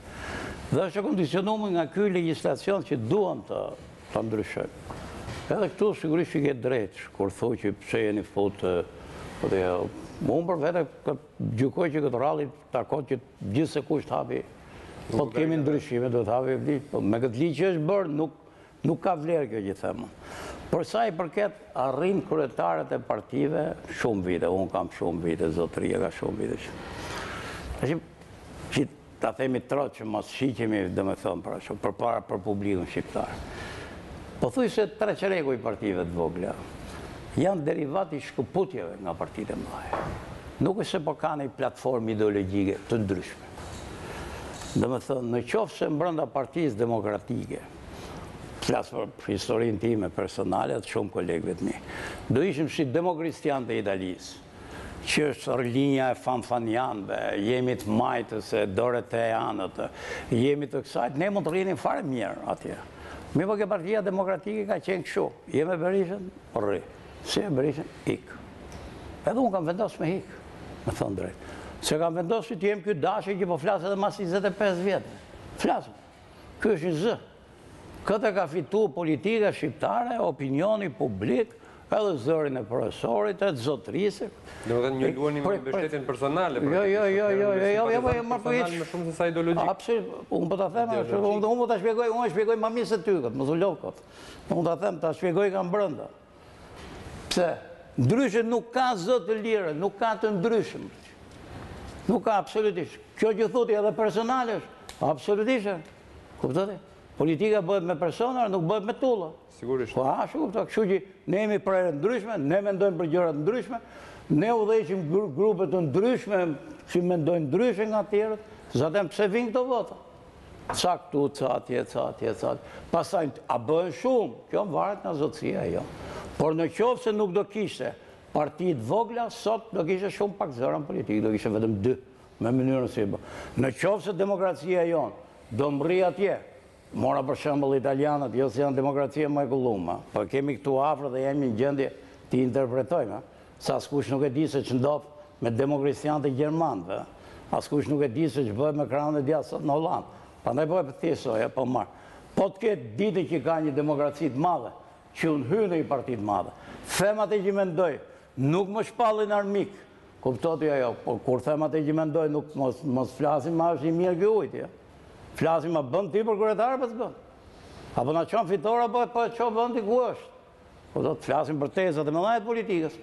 Dhe është e kondicionuar nga ky legjislacion që duam të ta ndryshojmë. Edhe këtu sigurisht që ke drejt, kur thu që pse jeni fut, po dhe jo, unë për vete gjykoj që këtë radhë i takon që gjithsekush të hapi, po të kemi ndryshime, do të hapi ligj, po me këtë ligj që është bërë, nuk, nuk ka vlerë kjo që them. Për sa i përket arrin kryetarët e partive, shumë vite, unë kam shumë vite, zotëria ka shumë vite. Që, që ta themi troç që mos shiqemi, domethënë, për ashtu, përpara për publikun shqiptar. Pothuajse tre çereku i partive të vogla janë derivat i shkëputjeve nga partitë e mëdha. Nuk është se po kanë një platformë ideologjike të ndryshme. Domethënë, në qoftë se mbrenda partisë demokratike, flas për historinë time personale dhe shumë kolegëve të mi, do ishim si demokristianët e Italisë, që është linja e fanfanianëve, jemi të majtës e doroteanët, jemi të kësaj, ne mund të rrinim fare mirë atje. Mirëpo ke partia demokratike ka qenë kështu, je me Berishën, rri, s'je me Berishën, ik. Edhe unë kam vendosë me ik, me thënë drejt. Se kam vendosë që të jem ky Dashi që po flas edhe mas 25 vjetë. Flasëm. Ky është një zë. Këtë ka fitu politika shqiptare, opinioni publik, edhe zërin e profesorit, edhe zotërisë. Domethënë ju luani me mbështetjen personale. Jo, jo, jo, jo, jo, jo, jo, jo, më po më shumë se sa ideologjik. Absolut, unë po ta them, unë po ta shpjegoj, unë e shpjegoj më mirë se ty këtë, mos u lodh kot. Unë ta them, ta shpjegoj nga brenda. Pse? Ndryshe nuk ka zë të lirë, nuk ka të ndryshëm. Nuk ka absolutisht. Kjo që thu ti edhe personale është, absolutisht. Kuptoni? Politika bëhet me persona, nuk bëhet me tulla. Sigurisht. Po ashtu kupto, kështu që ne jemi prerje të ndryshme, ne mendojmë për gjëra të ndryshme, ne udhëheqim grupe të ndryshme që mendojnë ndryshe nga të tjerët, zaten pse vijnë këto vota? Ca këtu, ca atje, ca atje, ca atje. Pastaj, a bëhen shumë? Kjo varet nga zotësia jo. Por në qoftë se nuk do kishte parti të vogla, sot do kishte shumë pak zëra në politikë, do kishte vetëm dy, me mënyrën si e bë. Në qoftë se demokracia jonë do mbërrijë atje, mora për shembull italianët, jo se janë demokraci e mrekullume, po kemi këtu afër dhe jemi në gjendje t'i interpretojmë, se askush nuk e di se ç'ndodh me demokristianët e gjermanëve, askush nuk e di se ç'bëhet me krahun e djathtë sot në Hollandë. Prandaj po e thjeshtësoj, po marr. Po të ketë ditë që ka një demokraci të madhe, që unë hyj në një parti të madhe, them atë që mendoj, nuk më shpallin armik, kupto ti ajo, po kur them atë që mendoj, nuk mos, mos flasim ma është i mirë ky ujti, ja. Flasim ma bën ti për kryetar apo s'bën? Apo na çon fitore apo po e çon vendi ku është? Po do të flasim për tezat e mëdha të politikës.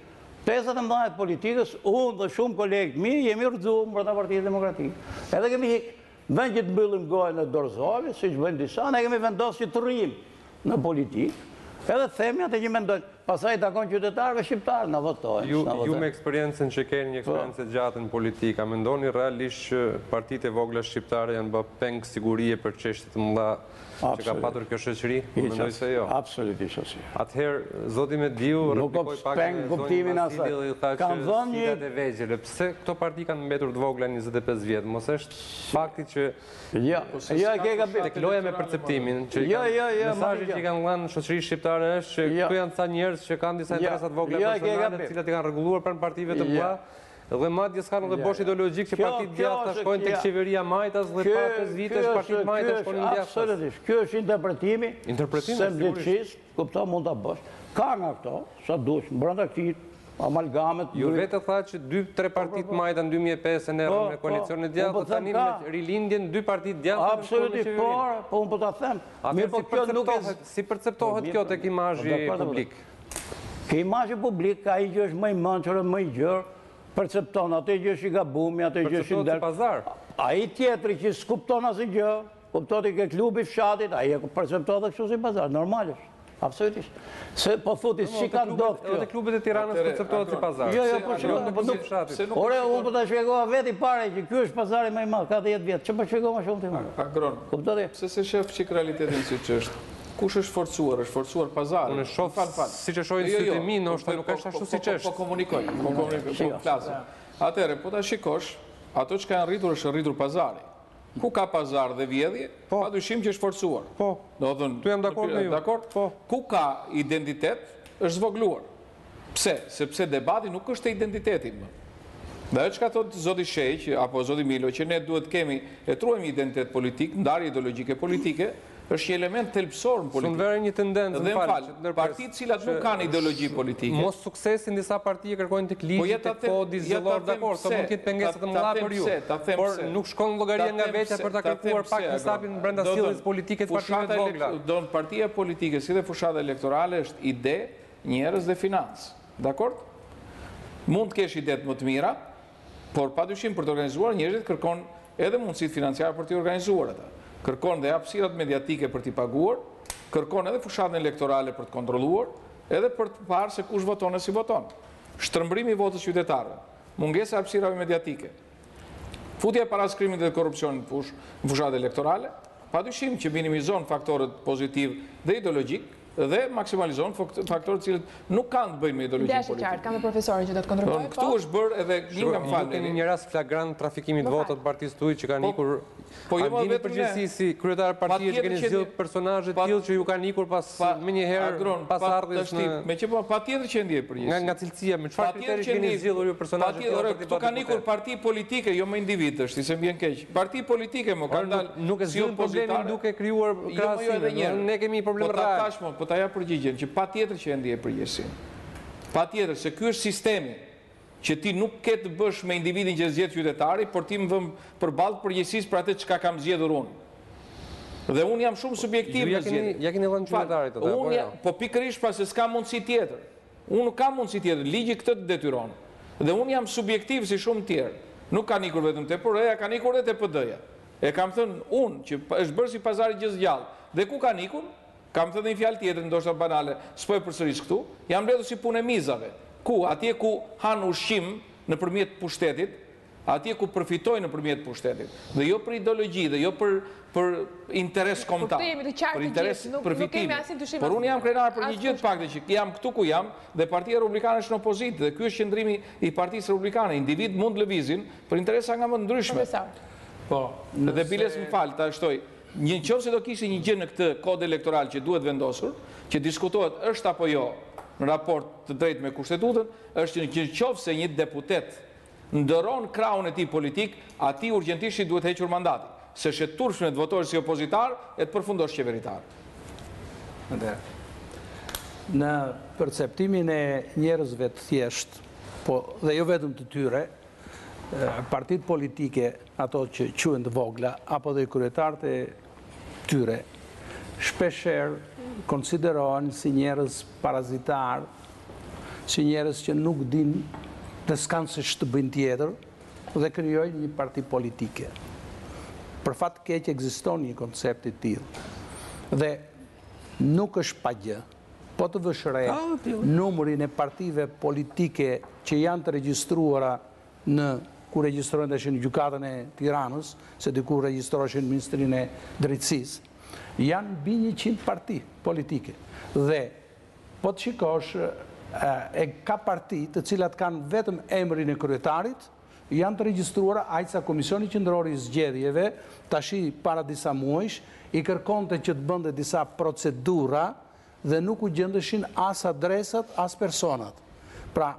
Tezat e mëdha të politikës, unë dhe shumë kolegë të mi jemi rrëzuar brenda Partisë Demokratike. Edhe kemi hik. Në vend që të mbyllim gojën e dorëzohemi, siç bëjnë disa, ne kemi vendosur që të rrijmë në politikë, edhe të themi atë që mendojmë. Pastaj i takon qytetarëve shqiptarë, na votojnë, Ju, ju me eksperiencën që keni, një po. eksperiencë e gjatë në politikë, a mendoni realisht që partitë e vogla shqiptare janë bë peng sigurie për çështje të mëdha që ka patur kjo shoqëri? Unë mendoj se jo. Absolutisht asgjë. Atëherë, zoti Mediu replikoi pak me zonjën Vasili dhe i tha që sfidat e vegjël. Pse këto parti kanë mbetur të vogla 25 vjet? Mos është fakti që Jo, jo e ke gabim. Tek loja me perceptimin, që jo, jo, jo, mesazhi që i kanë dhënë shoqërisë shqiptare është që këtu janë ca njerëz që kanë disa interesa të vogla personale, të cilat i kanë rregulluar pranë partive të mëdha. Dhe madje s'kanë edhe bosh ideologjik që partitë djathta shkojnë tek qeveria majtas dhe para 5 vitesh partitë majtas shkonin djathtas. Absolutisht. Ky është interpretimi. Interpretimi sigurisht. Kupton, mund ta bësh. Ka nga këto, sa dush, brenda këtij amalgamet. Ju vetë thatë që dy, tre partitë po, po, po. majta në 2005 e erdhën me koalicionin e djathtë, po tani me rilindjen dy partitë djathta në Absolutisht, po, po unë po ta them. Mirëpo kjo nuk e si perceptohet kjo tek imazhi publik? Ke imazhi publik, ai që është më i mençur e më i gjerë, percepton atë që është i gabumi, atë që është i nder. Pazar. Ai tjetri që s'kupton asgjë, kupton ti ke klubi i fshatit, ai e percepton edhe kështu si pazar, normal është. Absolutisht. Se po thotë si ka ndodhur kjo. Edhe klubet e Tiranës perceptohet si pazar. Jo, jo, po jo, po nuk fshatit. Ore, unë po ta shpjegova vetë i pari që ky është pazari më i madh, ka 10 vjet. Ç'po shpjegoj më shumë ti më? Agron. Kupton ti? Pse s'e shef çik realitetin siç është? Kush është forcuar? Është forcuar pazari. Unë e shoh siç e shohin jo, jo, sytë e mi, ndoshta nuk është ashtu siç është. Po komunikoj, po komunikoj, po flasim. Atëherë, po ta shikosh, ato çka janë rritur është rritur pazari. Ku ka pazar dhe vjedhje, po. pa dyshim që është forcuar. Po. Do të thënë, tu jam dakord me ju. Dakord? Po. Ku ka identitet, është zvogëluar. Pse? Sepse debati nuk është te identiteti më. Dhe ajo çka thotë zoti Shehi që apo zoti Milo që ne duhet të kemi e të ruajmë një identitet politik, ndarje ideologjike politike, është një element thelbësor në politikë. Unë vë re një tendencë, më fal, që të ndërpres. Partitë të cilat nuk kanë ideologji politike. Mossuksesin disa parti e kërkojnë tek po ligji, tek kodi zgjedhor, dakord, këto mund të jetë pengesa të mëdha për ju. Por nuk shkon llogaria nga vetja për ta kërkuar pak hesapin brenda sjelljes politike të partive të vogla. Do të partia politike si dhe fushata elektorale është ide, njerëz dhe financë. Dakord? Mund të kesh idetë më të mira, por padyshim për të organizuar njerëzit kërkon edhe mundësitë financiare për t'i organizuar ata. Kërkon dhe hapësirat mediatike për t'i paguar, kërkon edhe fushatën elektorale për të kontrolluar, edhe për të parë se kush voton e si voton. Shtrembërimi i votës qytetarëve, mungesa e hapësirave mediatike, futja e parasë krimit dhe korrupsionit në fushë, në fushatë elektorale, padyshim që minimizon faktorët pozitivë dhe ideologjikë, dhe maksimalizon faktorët të cilët nuk kanë të bëjnë me ideologjinë politike. Ideja është e qartë, kam dhe profesorin që do të kontribuojë. Këtu po. është bërë edhe një nga më falni. Ju keni një rast flagrant trafikimi të votave të partisë tuaj që kanë po, ikur Po jo më vetëm përgjegjësi si kryetar partie që keni zgjedhur personazhe të tillë që ju kanë ikur pas menjëherë pas ardhjes në Me që po patjetër që ndjej përgjegjësi. Nga nga cilësia, me çfarë kriteri keni zgjedhur ju personazhe të tillë? Këtu kanë ikur parti politike, jo më individ është, se më vjen keq. Parti politike më kanë dalë. Nuk e zgjidhim problemin duke krijuar jo, jo, krahasime. Ne kemi një problem real. Po ta thashë, po ta jap përgjigjen që patjetër që e ndjej përgjegjësinë. Patjetër se ky është sistemi që ti nuk ke të bësh me individin që zgjedh qytetari, por ti më vë përballë përgjegjësisë për atë çka kam zgjedhur unë. Dhe unë jam shumë subjektiv në zgjedhje. Ja keni dhënë qytetarit atë, apo jo? Po pikërisht pra se s'ka mundësi tjetër. Unë nuk kam mundësi tjetër, ligji këtë të detyron. Dhe unë jam subjektiv si shumë të tjerë. Nuk kanë ikur vetëm te PR-ja, kanë ikur edhe te PD-ja. E kam thënë unë që është bërë si pazari gjësë gjallë. Dhe ku kanë ikur? Kam thënë dhe një fjalë tjetër, ndoshta banale, s'po e përsëris këtu, janë mbledhur si punë e mizave. Ku? Atje ku hanë ushqim nëpërmjet pushtetit, atje ku përfitojnë nëpërmjet pushtetit. Dhe jo për ideologji dhe jo për për interes kombëtar. Për këtë jemi të qartë të gjithë, nuk nuk kemi asnjë dyshim. Por unë jam krenar për një gjë të paktën që jam këtu ku jam dhe Partia Republikane është në opozitë dhe ky është qëndrimi i Partisë Republikane. Individë mund të lëvizin për interesa nga më të ndryshme. Profesor. Po, dhe biles më fal, ta shtoj, Në qoftë se do kishte një gjë në këtë kod elektoral që duhet vendosur, që diskutohet është apo jo në raport të drejtë me Kushtetutën, është që në qoftë se një deputet ndërron krahun e tij politik, atij urgjentisht i duhet hequr mandati, se është e turpshme të votohesh si opozitar e të përfundosh qeveritar. Atëherë, në perceptimin e njerëzve të thjeshtë, po dhe jo vetëm të tyre, partitë politike, ato që quhen të vogla, apo dhe kryetarët e tyre, shpeshherë konsiderohen si njerëz parazitarë, si njerëz që nuk dinë dhe s'kanë se ç'të bëjnë tjetër dhe krijojnë një parti politike. Për fat të keq ekziston një koncept i tillë. Dhe nuk është pa gjë. Po të vësh re numrin e partive politike që janë të regjistruara në ku regjistrohen tash në Gjykatën e Tiranës, se dikur regjistroheshin në Ministrinë e Drejtësisë, janë mbi 100 parti politike. Dhe po të shikosh e ka parti të cilat kanë vetëm emrin e kryetarit, janë të regjistruara aq sa Komisioni Qendror i Zgjedhjeve, tashi para disa muajsh, i kërkonte që të bënte disa procedura dhe nuk u gjendeshin as adresat, as personat. Pra,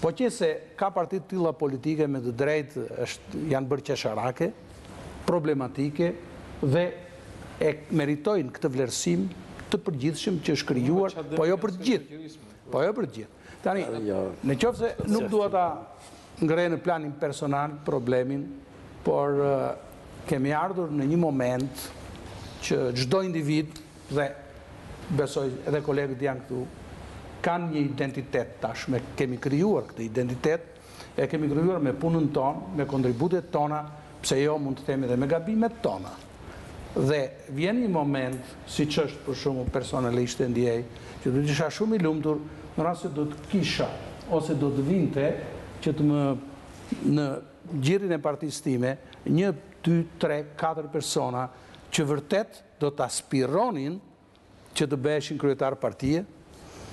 po qe se ka parti të tilla politike me të drejtë është janë bërë qesharake, problematike dhe e meritojnë këtë vlerësim të përgjithshëm që është krijuar, po jo për të gjithë. Po jo për të gjithë. Tani, në qoftë se nuk dua ta ngre në planin personal problemin, por kemi ardhur në një moment që çdo individ dhe besoj edhe kolegët janë këtu, kanë një identitet tashmë, kemi krijuar këtë identitet, e kemi krijuar me punën tonë, me kontributet tona, pse jo mund të themi dhe me gabimet tona. Dhe vjen një moment, siç është për shembull personalisht e ndjej, që do të isha shumë i lumtur në rast se do të kisha ose do të vinte që të më në gjirin e partisë time, një, dy, tre, katër persona që vërtet do të aspironin që të bëheshin kryetar partie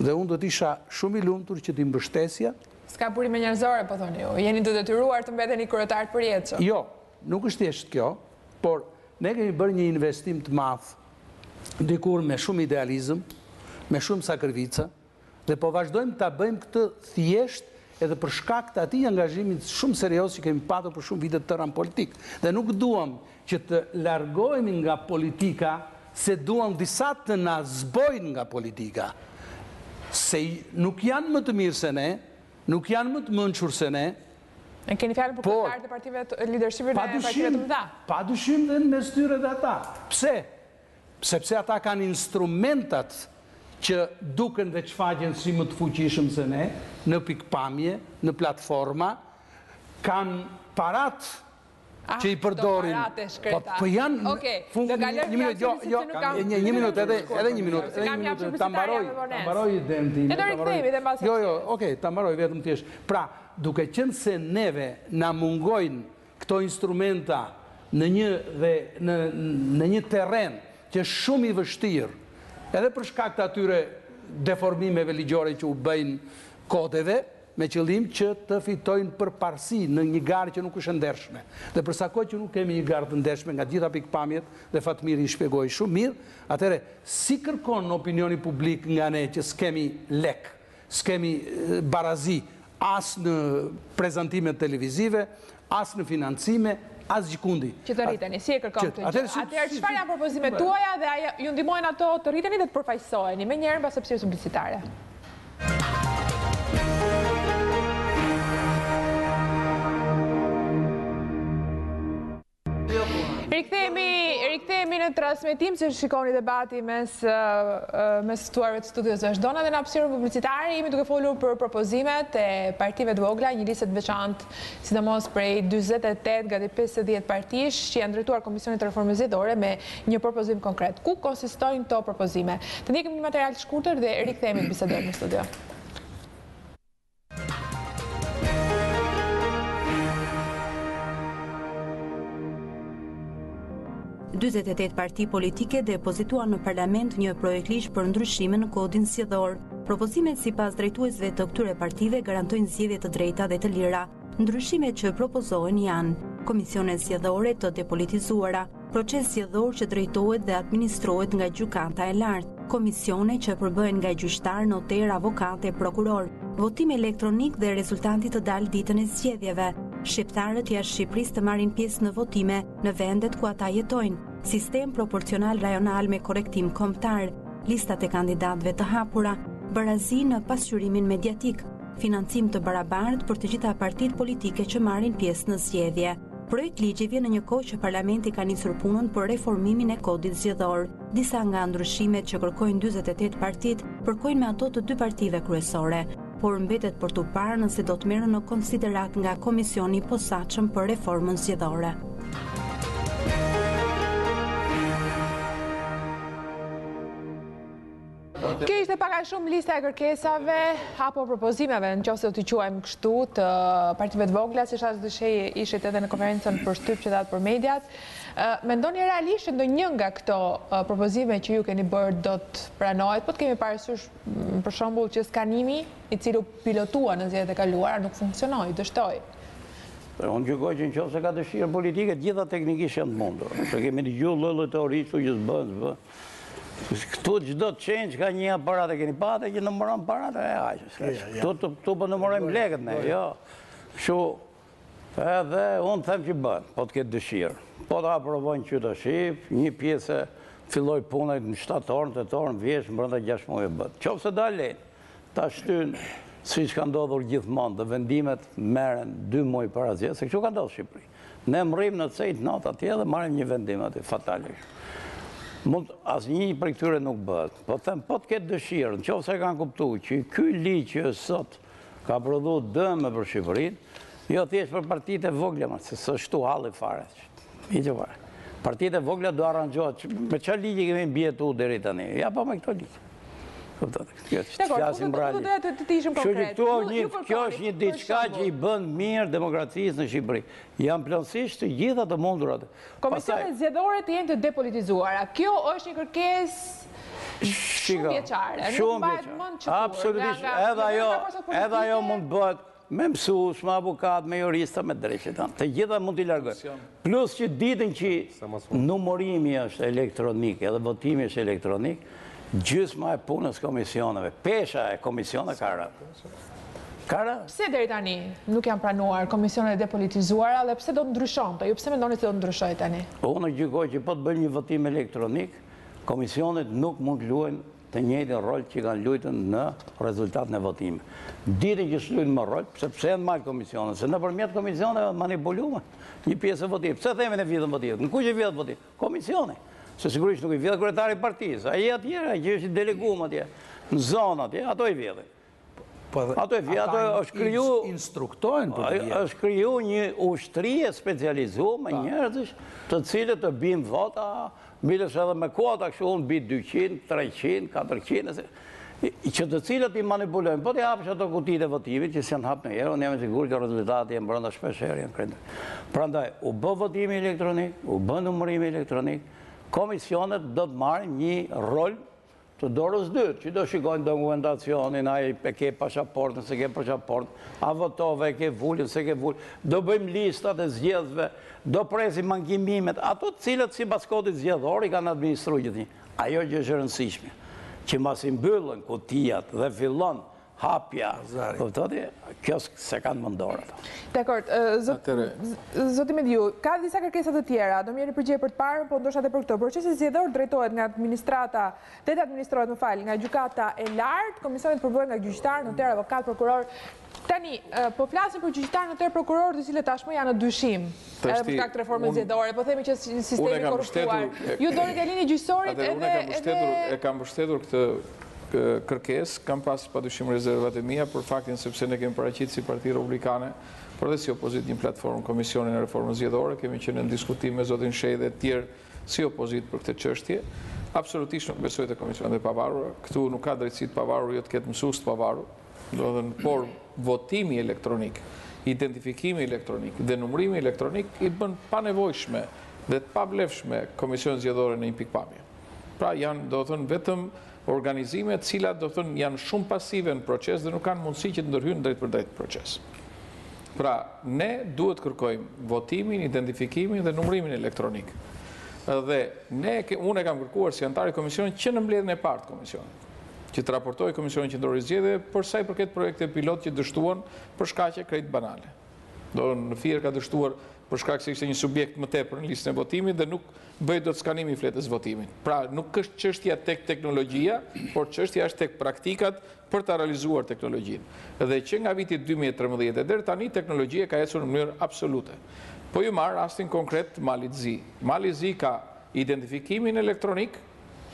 dhe unë do të isha shumë i lumtur që t'i mbështesja. S'ka burime njerëzore, po thoni ju. Jeni të detyruar të mbeteni kryetar të përjetshëm. Jo, nuk është thjesht kjo, por ne kemi bërë një investim të madh, dikur me shumë idealizëm, me shumë sakrifica. Dhe po vazhdojmë ta bëjmë këtë thjesht edhe për shkak të atij angazhimi shumë serioz që kemi patur për shumë vite të tëra në politikë. Dhe nuk duam që të largohemi nga politika se duan disa të na zbojnë nga politika. Se nuk janë më të mirë se ne, nuk janë më të mençur se ne, E keni fjalën për kryetarët e partive, lidershipin e partive të mëdha. Pa dyshim dhe në mes tyre dhe ata. Pse? Sepse ata kanë instrumentat që duken dhe shfaqen si më të fuqishëm se ne, në pikëpamje, në platforma, kanë paratë ah, që i përdorin. Paratë e shkreta. Po, po janë... Okej, do kalojmë një minutë, jo, jo, një, një minutë, edhe, edhe një minutë, edhe një minutë, ta mbaroj, ta mbaroj idenë time. Ne do rikthehemi dhe mbas. Jo, jo, okej, ta mbaroj vetëm thjesht. Pra, duke qenë se neve na mungojnë këto instrumenta në një dhe në në një terren që është shumë i vështirë, edhe për shkak të atyre deformimeve ligjore që u bëjnë kodeve, me qëllim që të fitojnë përparësi në një garë që nuk është e ndershme. Dhe për sa kohë që nuk kemi një garë të ndershme nga të gjitha pikëpamjet, dhe Fatmiri i shpjegoi shumë mirë, atëherë si kërkon opinioni publik nga ne që s'kemi lekë, S'kemi barazi as në prezantimet televizive, as në financime, as gjëkundi. Që të rriteni, si e kërkon këtë gjë? Atëherë, çfarë janë propozimet tuaja dhe a ju ndihmojnë ato të rriteni dhe të përfaqësoheni, menjëherë mbas hapësirës publicitare? Rikthehemi, rikthehemi në transmetim siç shikoni debati mes mes të ftuarve të studios vazhdon edhe në hapësirën publicitare jemi duke folur për propozimet e partive të vogla, një listë të veçantë, sidomos prej 48 gati 50 partish që janë drejtuar Komisionit të Reformës Zgjedhore me një propozim konkret. Ku konsistojnë këto propozime? Të ndjekim një material të shkurtër dhe rikthehemi të bisedojmë në studio. 48 parti politike depozituan në parlament një projektligj për ndryshime në kodin zgjedhor. Propozimet sipas drejtuesve të këtyre partive garantojnë zgjedhje të drejta dhe të lira. Ndryshimet që propozohen janë komisione zgjedhore të depolitizuara, Proces zgjedhor që drejtohet dhe administrohet nga Gjykata e Lartë, komisione që përbëhen nga gjyqtarë, noterë, avokatë e prokurorë, votim elektronik dhe rezultati të dalë ditën e zgjedhjeve, shqiptarët jashtë Shqipërisë të marrin pjesë në votime në vendet ku ata jetojnë, sistem proporcional rajonal me korrektim kombëtar, listat e kandidatëve të hapura, barazi në pasqyrimin mediatik, financim të barabartë për të gjitha partitë politike që marrin pjesë në zgjedhje. Projektligji vjen në një kohë që parlamenti ka nisur punën për reformimin e kodit zgjedhor. Disa nga ndryshimet që kërkojnë 48 partitë përkojnë me ato të dy partive kryesore, por mbetet për t'u parë nëse do të merren në konsideratë nga Komisioni i Posaçëm për Reformën Zgjedhore. Kjo ishte pak a shumë lista e kërkesave apo propozimeve, në qoftë se do t'i quajmë kështu, të partive të vogla, siç thatë zoti Shehi ishit edhe në konferencën për shtyp që dhatë për mediat. Mendoni realisht që ndonjë nga këto propozime që ju keni bërë do të pranohet, po të kemi parasysh për shembull që skanimi i cili u pilotua në zgjedhjet e kaluara nuk funksionoi, dështoi. Unë gjykoj që në qoftë se ka dëshirë politike, të gjitha teknikisht janë të mundur. Se kemi dëgju lloj-lloj teori, kështu që s'bëhen, s'bëhen. Këtu çdo change ka një aparat e keni pa atë që numëron parat e aq. Këtu këtu po numërojmë lekët ne, jo. Kështu edhe unë them që bën, po të ketë dëshirë. Po ta aprovojnë që tash, një pjesë filloi puna në shtator, në tetor, në vjeshtë, brenda 6 muajve bëhet. Qoftë se do e lejnë, Ta shtyjnë, siç ka ndodhur gjithmonë, dhe vendimet merren dy muaj para zgjedhjeve, se kështu ka ndodhur në Shqipëri. Ne mrrijmë në zeitnot atje dhe marrim një vendim aty, fatal. Mund asnjë prej këtyre nuk bëhet. Po them, po të ketë dëshirë, në qoftë se kanë kuptu që ky ligj që është sot ka prodhu dëme për Shqipërinë, jo thjesht për partitë e vogla, ma, se s'është halli fare. Hiç fare. Partitë e vogla do arranxhohet. Me çfarë ligji kemi mbijetu deri tani? Ja po me këto ligje. Dakord, unë do doja të ishim konkret. Kjo është një diçka që i bën mirë demokracisë në Shqipëri. Janë plotësisht të gjitha të mundurat. Komisionet zgjedhore të jenë të depolitizuara. Kjo është një kërkesë shumëvjeçare. Nuk mbahet mend që kur. Absolutisht, edhe ajo mund të bëhet Me mësues, me avokat, me jurista, me dreqin, të gjitha mund t'i largojmë. Plus që ditën që numërimi është elektronik, edhe votimi është elektronik, Gjysma e punës komisioneve, pesha e komisioneve ka rënë. Ka rënë. Pse deri tani nuk janë pranuar komisionet e depolitizuara dhe pse do të ndryshonte? Ju pse mendoni se do të ndryshojë tani? Unë gjykoj që po të bëjmë një votim elektronik, komisionet nuk mund të luajnë të njëjtin rol që kanë luajtur në rezultatin e votimit. Ditën që s'luajnë më rol, sepse janë mal komisionet, se nëpërmjet komisioneve manipuluan një pjesë e votimit. Pse themi ne vidhen votimet? Në kush i vjedh votimet? Komisioni. Se sigurisht nuk i vjedh kryetari i partisë, ai atje, ai që është i deleguar atje, në zonë atje, ato i vjedhin. Po edhe ato i vjedhin, ato është kriju instruktohen për të vjedhur. Është kriju një ushtri e specializuar me njerëz të cilët të bijnë vota, biles edhe me kuota, kështu unë bi 200, 300, 400, që të cilët i manipulojnë. Po t'i hapësh ato kutitë e votimit, që s'janë hapë ndonjëherë, unë jam i sigurt që rezultati e mbrënda shpeshherë janë krejt. Prandaj, u bë votimi elektronik, u bë numërimi elektronik, komisionet do të marrin një rol të dorës dytë, që do shikojnë dokumentacionin, a e ke pashaportën, s'e ke pashaportën, a votove, e ke vulën, s'e ke vulën, do bëjmë listat e zgjedhësve, do presim ankimimet, ato të cilët sipas kodit zgjedhor i kanë administru gjithnjë. Ajo që është e rëndësishme, që masi mbyllen kutiat dhe fillon hapja, kuptoni, kjo s'e kanë më në dorë ato. Dakord, zoti Mediu, ka disa kërkesa të tjera, do më jepni përgjigje për të parën, po ndoshta edhe për këtë. Procesi zgjedhor drejtohet nga administrata, dhe të administrohet, më fal, nga gjykata e lartë, komisioni të përbëhet nga gjyqtarë, noterë, avokatë, prokurorë, Tani, po flasim për gjyqtarë, noterë, prokurorë, të cilët tashmë janë në dyshim, edhe për shkak të reformës zgjedhore, po themi që sistemi i korruptuar. Ju doni t'ia lini gjyqësorit edhe edhe e kam mbështetur këtë kërkesë, kam pas padyshim rezervat e mia për faktin sepse ne kemi paraqitur si Parti Republikane, por edhe si opozitë një platformë Komisionin e Reformës Zgjedhore, kemi qenë në diskutim me zotin Shehi dhe të tjerë si opozitë për këtë çështje. Absolutisht nuk besoj te komisionet e pavarura. Këtu nuk ka drejtësi të pavarur, jo të ketë mësues të pavarur. Domethënë, por votimi elektronik, identifikimi elektronik dhe numërimi elektronik i bën panevojshme dhe të pavlefshme komisionet zgjedhore në një pikëpamje. Pra janë, domethënë, vetëm organizime të cilat, domethënë, janë shumë pasive në proces dhe nuk kanë mundësi që të ndërhyjnë drejtpërdrejt në proces. Pra, ne duhet të kërkojmë votimin, identifikimin dhe numërimin elektronik. Dhe ne, unë e kam kërkuar si anëtar i komisionit që në mbledhjen e parë të komisionit. që të raportojë Komisioni Qendror i Zgjedhjeve për sa i përket projekteve pilot që dështuan për shkaqe krejt banale. Domethënë në Fier ka dështuar për shkak se ishte një subjekt më tepër në listën e votimit dhe nuk bëhej dot skanimi i fletës së votimit. Pra, nuk është çështja tek teknologjia, por çështja është tek praktikat për ta realizuar teknologjinë. Dhe që nga viti 2013 e deri tani teknologjia ka ecur në mënyrë absolute. Po ju marr rastin konkret të Malit Zi. Mali i Zi ka identifikimin elektronik,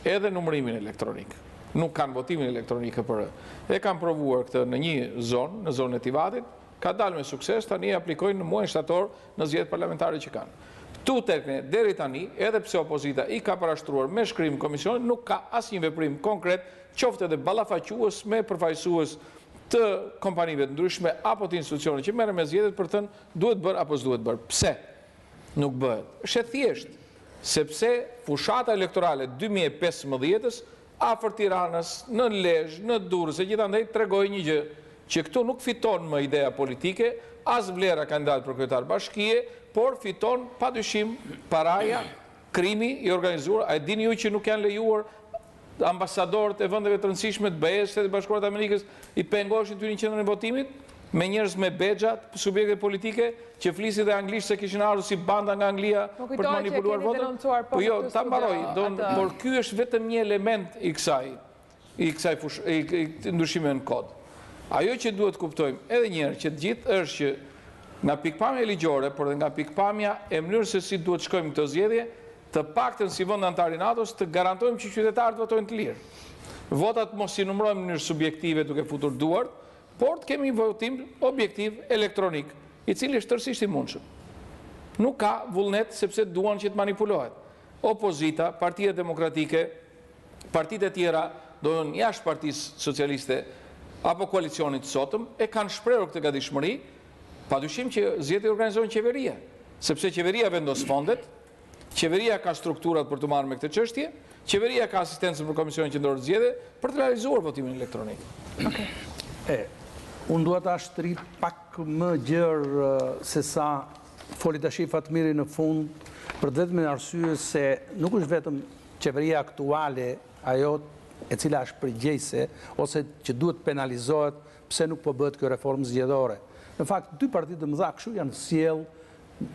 edhe numërimin elektronik. Nuk kanë votimin elektronik KPR. E kanë provuar këtë në një zonë, në zonën e Tivatit, ka dalë me sukses, tani e aplikojnë në muajin shtator në zgjedhjet parlamentare që kanë. Këtu tek ne, deri tani, edhe pse opozita i ka parashtruar me shkrim komisionit, nuk ka asnjë veprim konkret, qoftë edhe ballafaques me përfaqësues të kompanive të ndryshme apo të institucioneve që merren me zgjedhjet për të thënë duhet bërë apo s'duhet bërë. Pse? Nuk bëhet. Është e thjeshtë, sepse fushata elektorale 2015-ës afër Tiranës, në Lezhë, në Durrës e gjithandej tregoi një gjë, që këtu nuk fiton më ideja politike, as vlera kandidat për kryetar bashkie, por fiton padyshim paraja, krimi i organizuar. A e dini ju që nuk janë lejuar ambasadorët e vendeve të rëndësishme të BE-së, Shtetet e Bashkuara të Amerikës, i pengoheshin të hynin në qendrën e votimit me njerëz me bexha të subjekteve politike që flisnin dhe anglisht se kishin ardhur si banda nga Anglia për të manipuluar votën. Po, po jo, ta mbaroj, por ky është vetëm një element i kësaj i kësaj fush, i, i ndryshimeve në kod. Ajo që duhet të kuptojmë edhe një herë që të gjithë është që nga pikëpamja ligjore, por edhe nga pikëpamja e mënyrës se si duhet të shkojmë këto zgjedhje, të paktën si vend anëtar i NATO-s të garantojmë që qytetarët votojnë të lirë. Votat mos i numërojmë në mënyrë subjektive duke futur duart, por të kemi një votim objektiv elektronik, i cili është tërësisht i mundshëm. Nuk ka vullnet sepse duan që të manipulohet. Opozita, Partia Demokratike, partitë e tjera, domethënë jashtë Partisë Socialiste apo koalicionit të sotëm, e kanë shprehur këtë gatishmëri, padyshim që zgjedhjet i organizon qeveria, sepse qeveria vendos fondet, Qeveria ka strukturat për t'u marrë me këtë çështje, qeveria ka asistencën për Komisionin Qendror të Zgjedhjeve për të realizuar votimin elektronik. Okej. E, unë dua ta shtrij pak më gjerë se sa foli tashi Fatmiri në fund, për të vetmen arsye se nuk është vetëm qeveria aktuale ajo e cila është përgjegjëse ose që duhet të penalizohet pse nuk po bëhet kjo reformë zgjedhore. Në fakt, dy partitë e mëdha kështu janë sjellë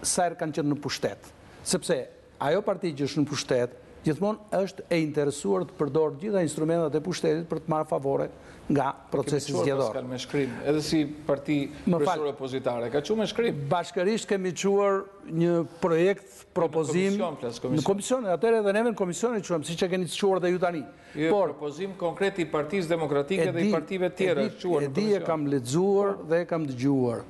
sa herë kanë qenë në pushtet. Sepse ajo parti që është në pushtet, gjithmonë është e interesuar të përdorë të gjitha instrumentat e pushtetit për të marrë favore nga procesi zgjedhor. Kemi çuar Paskal me shkrim, edhe si parti kryesore opozitare, ka çuar me shkrim. Bashkërisht kemi çuar një projekt propozim në komision, atëherë edhe neve në komision e çuam, siç e keni çuar dhe ju tani. Jo, Por, propozim konkret i Partisë Demokratike dhe i partive tjera është çuar në komision. E di, e kam lexuar dhe e kam dëgjuar.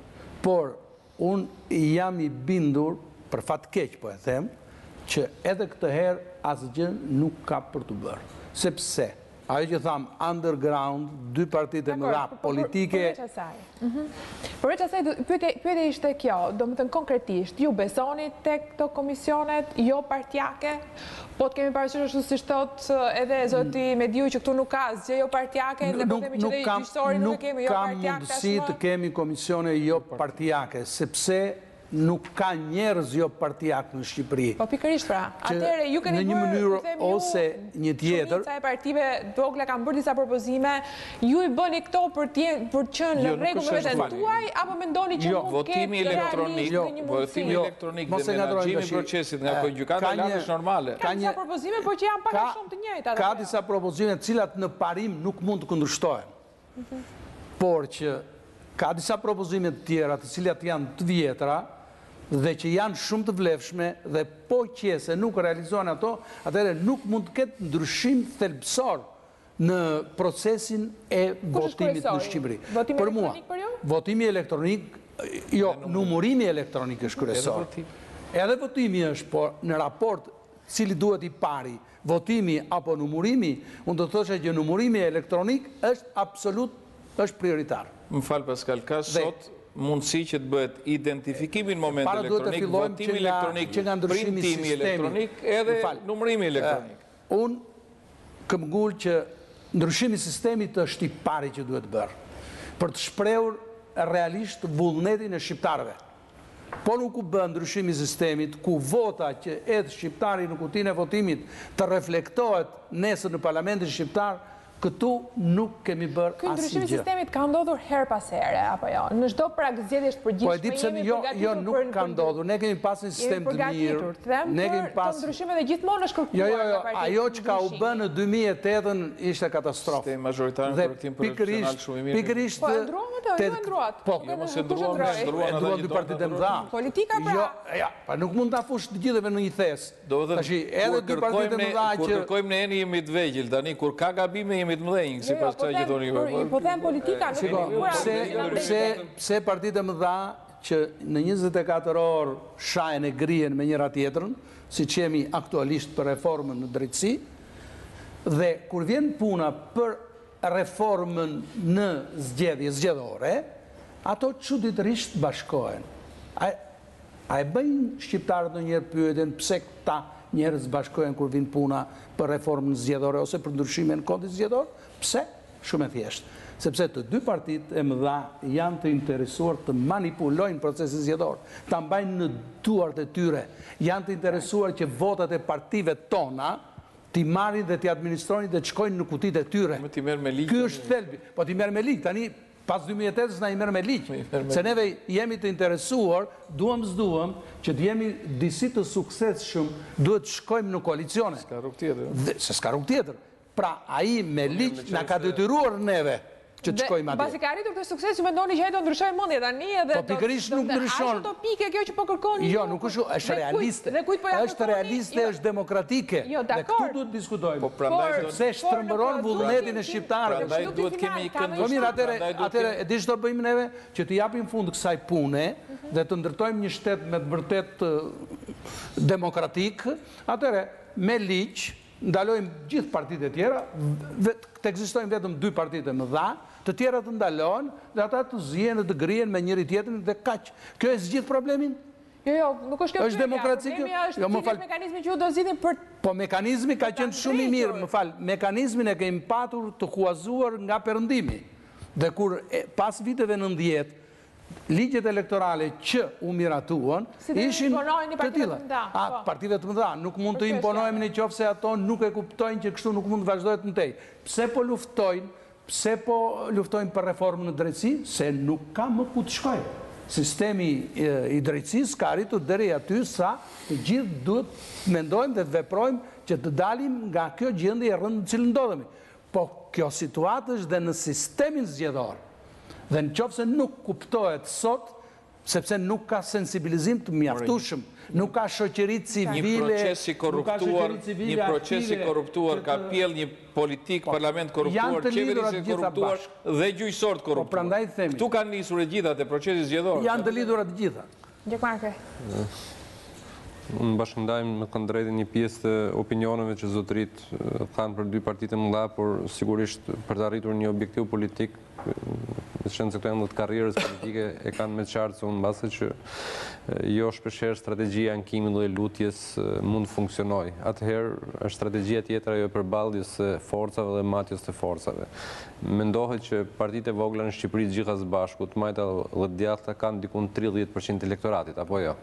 Por, unë jam i bindur, për fat keq po e them, që edhe këtë herë asgjë nuk ka për t'u bërë. Sepse, Ajo që thamë, underground, dy partitë e mëdha po, politike... Përveç asaj, mhm. përveç asaj, pyetja ishte kjo, domethënë konkretisht, ju besoni te këto komisionet jo partiake? Po të kemi parasysh ashtu siç thotë edhe zoti mm. Mediu që këtu nuk ka asgjë jo partiake, dhe po themi që dhe gjyqësorin nuk e kemi jo partiak tashmë. Nuk ka mundësi të kemi komisione jo partiake, sepse Nuk ka njerëz jo partiak në Shqipëri. Po pikërisht pra. Atëherë ju keni bërë, ku them ju, ose një tjetër. Shumica e partive të vogla kanë bërë disa propozime. Ju i bëni këto për të për të qenë në jo, rregull me veten tuaj apo mendoni që jo, mund të ketë realisht jo, një mundësi? Votimi elektronik dhe menaxhimi i procesit nga Gjykata e Lartë është normale. Ka disa propozime, por që janë pak a shumë të njëjta. Ka disa propozime të cilat në parim nuk mund të kundërshtohen. Por që ka disa propozime të tjera të cilat janë të vjetra dhe që janë shumë të vlefshme dhe po qe se nuk realizohen ato, atëherë nuk mund të ketë ndryshim thelbësor në procesin e votimit në Shqipëri. Votimi Për mua, elektronik për ju? Votimi elektronik, jo, numërimi elektronik është kryesor. Edhe votimi është, por në raport cili duhet i pari, Votimi apo numurimi, unë do të thosha që numurimi elektronik është absolut është prioritar. Më fal Paskal, ka sot mundësi që të bëhet identifikimi në moment elektronik, votimi elektronik, printimi elektronik edhe numërimi elektronik. Unë këmbëngul që ndryshimi i sistemit është i pari që duhet bërë, për të shprehur realisht vullnetin e shqiptarëve. Po nuk u bë ndryshimi i sistemit, ku vota që hedh shqiptari në kutinë e votimit të reflektohet nesër në Parlamentin shqiptar, këtu nuk kemi bërë asgjë. Ky ndryshim i sistemit ka ndodhur herë pas here, apo jo? Në çdo prag zgjedhjesh të përgjithshme po e di pse jo, jo, nuk ka ndodhur. Ne kemi pas një sistem të mirë. Jemi përgatitur, të them, ne kemi pas ndryshime dhe gjithmonë është kërkuar jo, jo, jo, ajo që ka u bë në 2008-ën ishte katastrofë. Sistemi majoritar në korrektim proporcional shumë i mirë. Pikërisht Po e ndruam atë, ju e ndruat. Po, jo, mos e ndruam, ne ndruan ata dy partitë e mëdha. Politika pra. Jo, ja, pa nuk mund ta fush të gjithëve në një thes. Tashi edhe dy partitë e mëdha që kur kërkojmë ne jeni jemi të vegjël tani kur ka gabime jemi të mëdhenj, jo, sipas jo, po kësaj që thoni ju. Po them politika nuk e pse pse pse partitë e mëdha që në 24 orë shahen e grihen me njëra tjetrën, siç jemi aktualisht për reformën në drejtësi, dhe kur vjen puna për reformën në zgjedhje zgjedhore, ato çuditërisht bashkohen. A, a e bëjnë shqiptarët ndonjëherë pyetjen pse këta njerëz bashkohen kur vjen puna për reformën zgjedhore ose për ndryshime në kodin zgjedhor? Pse? Shumë e thjeshtë. Sepse të dy partitë e mëdha janë të interesuar të manipulojnë procesin zgjedhor, ta mbajnë në duart e tyre, janë të interesuar që votat e partive tona t'i marrin dhe t'i administrojnë dhe të shkojnë në kutitë e tyre. Po t'i merr me ligj. Ky është thelbi. Po t'i merr me ligj. Tani pas 2008-ës na i merr me ligj. Se neve jemi të interesuar, duam s'duam, që të jemi disi të suksesshëm, duhet të shkojmë në koalicione. S'ka rrugë tjetër. Dhe, se s'ka rrugë tjetër. Pra, ai me po, ligj na ka detyruar neve që të shkojmë atje. Pasi ka arritur këtë sukses, ju mendoni që ai do ndryshojë mendje tani edhe Po pikërisht nuk ndryshon. A është utopike kjo që po kërkoni Jo, nuk është, është realiste. Dhe kujt po ja Është realiste, jo. është demokratike. Jo, dakord. Dhe këtu duhet të diskutojmë. Po prandaj sepse shtrembëron vullnetin e shqiptarëve. Prandaj duhet kemi një këndvështrim. Po mirë, atëherë, atëherë e di ç'do bëjmë neve që t'i japim fund kësaj pune mhm. dhe të ndërtojmë një shtet me të vërtetë demokratik, atëherë me ligj Ndalojmë gjithë partitë e tjera, të ekzistojnë vetëm dy partitë e mëdha, të tjerat të ndalohen dhe ata të zihen dhe të grihen me njëri-tjetrin dhe kaq. Kjo e zgjidh problemin? Jo, jo, nuk është kjo pyetja. Është demokraci kjo? Problemi është jo, cili është mekanizmi që ju do zgjidhni për Po mekanizmi ka qenë shumë i mirë, më fal, mekanizmin e kemi patur të huazuar nga perëndimi. Dhe kur pas viteve 90. Ligjet elektorale që u miratuan ishin të tilla. A, po. partive të mëdha, nuk mund të imponohemi në qoftë se ato nuk e kuptojnë që kështu nuk mund të vazhdohet më tej. Pse po luftojnë, pse po luftojnë për reformë në drejtësi? Se nuk ka më ku të shkojë. Sistemi i drejtësisë ka arritur deri aty sa të gjithë duhet të mendojmë dhe të veprojmë që të dalim nga kjo gjendje e rëndë në të cilën ndodhemi. Po kjo situatë është dhe në sistemin zgjedhor. Dhe në qoftë se nuk kuptohet sot, sepse nuk ka sensibilizim të mjaftueshëm, nuk ka shoqëri civile, nuk ka shoqëri civile Një proces i korruptuar ka pjellë një politikë, po, parlament korruptuar, qeverisje të korruptuar dhe gjyqësor të po, korruptuar. Prandaj themi. Këtu kanë nisur e gjitha te procesi zgjedhor. Janë të lidhura të gjitha. Gjekmarkaj. Unë bashkëndaj me thënë të drejtën një pjesë të opinioneve që zotëritë thanë për dy partitë e mëdha, por sigurisht për të arritur një objektiv politik, meqenëse këto janë dhe të karrierës politike, e kanë më të qartë se unë mbase që jo shpeshherë strategjia e ankimit dhe lutjes mund të funksionojë. Atëherë është strategjia tjetër ajo e përballjes së forcave dhe matjes së forcave. Mendohet që partitë e vogla në Shqipëri të gjitha së bashku, të majta dhe të djathta kanë diku 30 për qind të elektoratit, apo jo?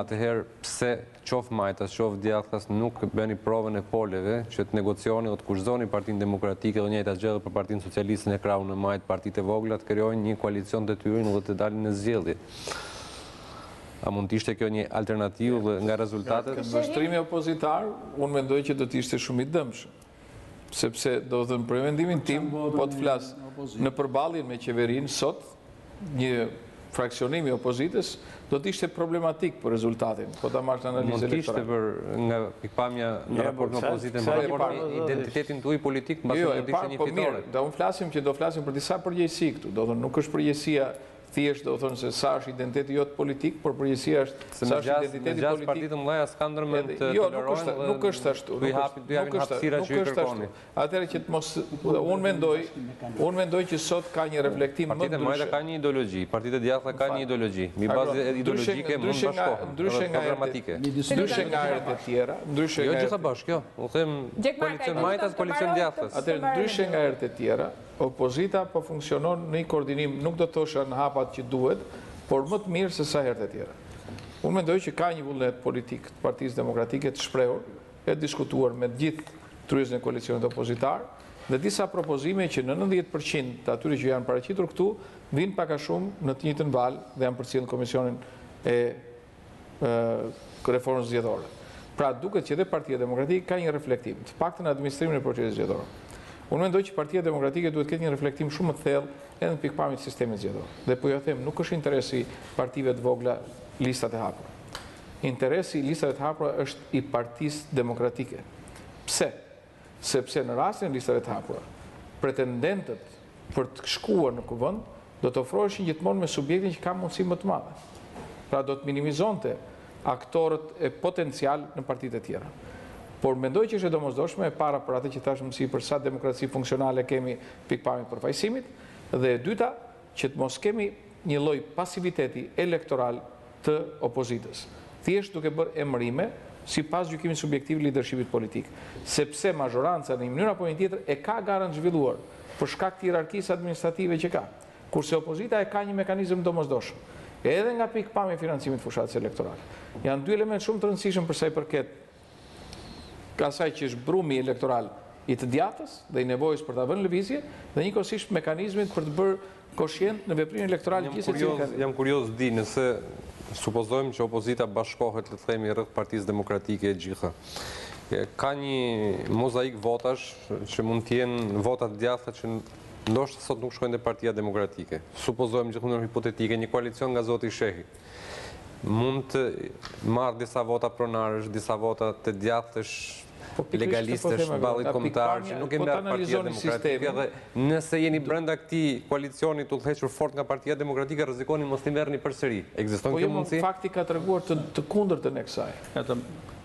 Atëherë pse qoftë majtas, qoftë djathtas nuk bëni provën e poleve që të negocioni dhe të kushtëzoni Partinë Demokratike dhe njëjta gjë edhe për Partinë Socialiste në krahun e majtë, partitë e vogla të krijojnë një koalicion të tyrin dhe të dalin në zgjedhje. A mund të ishte kjo një alternativë dhe nga rezultatet? Këndvështrimi opozitar, unë mendoj që do të ishte shumë i dëmshëm. Sepse, do të thënë, për mendimin tim, po të flas në përballjen me qeverinë sot, një fraksionim i opozitës do të ishte problematik për rezultatin, po ta marrësh në analizë elektorale. Mund të ishte për nga pikëpamja në raport me opozitën, por raport me identitetin tuaj politik, mbase jo, mund të ishte një po fitore. Do unë flasim që do flasim për disa përgjegjësi këtu, do thënë nuk është përgjegjësia thjesht do thënë se sa është identiteti jot politik, por përgjegjësia është sa është identiteti politik. Partitë të mëdha s'kanë ndërmend të jo, nuk është, nuk është ashtu. Nuk është, nuk është, nuk është ashtu. Atëherë që të mos unë mendoj, unë mendoj që sot ka një reflektim më ndryshe. Partitë e majta kanë një ideologji, partitë e djathta kanë një ideologji. Mbi bazë ideologjike mund të bashkohen, ndryshe nga programatike. Ndryshe nga herët e tjera, ndryshe jo nga Jo gjitha bashkë, jo. Unë them koalicion majtas, koalicion djathtas. Atëherë ndryshe nga herët e tjera, Opozita po funksionon në një koordinim, nuk do të thosha në hapat që duhet, por më të mirë se sa herët e tjera. Unë mendoj që ka një vullnet politik të Partisë Demokratike të shprehur e diskutuar me të gjithë tryezën e koalicionit opozitar dhe disa propozime që në 90% të atyre që janë paraqitur këtu vijnë pak a shumë në të njëjtën valë dhe janë përcjellë në komisionin e reformës zgjedhore. Pra duket që edhe Partia Demokratike ka një reflektim, të paktën në administrimin e procesit zgjedhor. Unë mendoj që Partia Demokratike duhet të ketë një reflektim shumë më të thellë edhe në pikëpamje të sistemit zgjedhor. Dhe po ju them, nuk është interesi i partive të vogla listat e hapura. Interesi i listave të hapura është i Partisë Demokratike. Pse? Sepse në rastin e listave të hapura, pretendentët për të shkuar në kuvend do të ofroheshin gjithmonë me subjektin që ka mundësi më të madhe. Pra do të minimizonte aktorët e potencial në partitë e tjera. Por mendoj që është e domosdoshme e para për atë që thashë më sipër sa demokraci funksionale kemi pikëpamje përfaqësimit dhe e dyta që të mos kemi një lloj pasiviteti elektoral të opozitës, thjesht duke bërë emërime sipas gjykimit subjektiv lidershipit politik, sepse mazhoranca në një mënyrë apo një tjetër e ka garën të zhvilluar për shkak të hierarkisë administrative që ka, kurse opozita e ka një mekanizëm të domosdoshëm, edhe nga pikëpamja e financimit të fushatës elektorale. Janë dy elementë shumë të rëndësishëm për sa i përket asaj që është brumi elektoral i të djathtës dhe i nevojës për ta vënë në lëvizje dhe njëkohësisht mekanizmit për të bërë koshient në veprimin elektoral gjithsecilin kandidat. Jam kurioz të di nëse supozojmë që opozita bashkohet le të themi rreth Partisë Demokratike e gjitha. Ka një mozaik votash që mund të jenë vota të djathta që ndoshta sot nuk shkojnë te Partia Demokratike. Supozojmë gjithmonë në mënyrë hipotetike një koalicion nga zoti Shehi. Mund të marrë disa vota pronarësh, disa vota të djathtësh po, legalistësh, po Ballit Kombëtar, që nuk e po merr Partia Demokratike dhe nëse jeni brenda këtij koalicioni të udhëhequr fort nga Partia Demokratike, rrezikoni mos t'i merrni përsëri. Ekziston kjo mundësi? Fakti ka treguar të, të kundërtën e kësaj.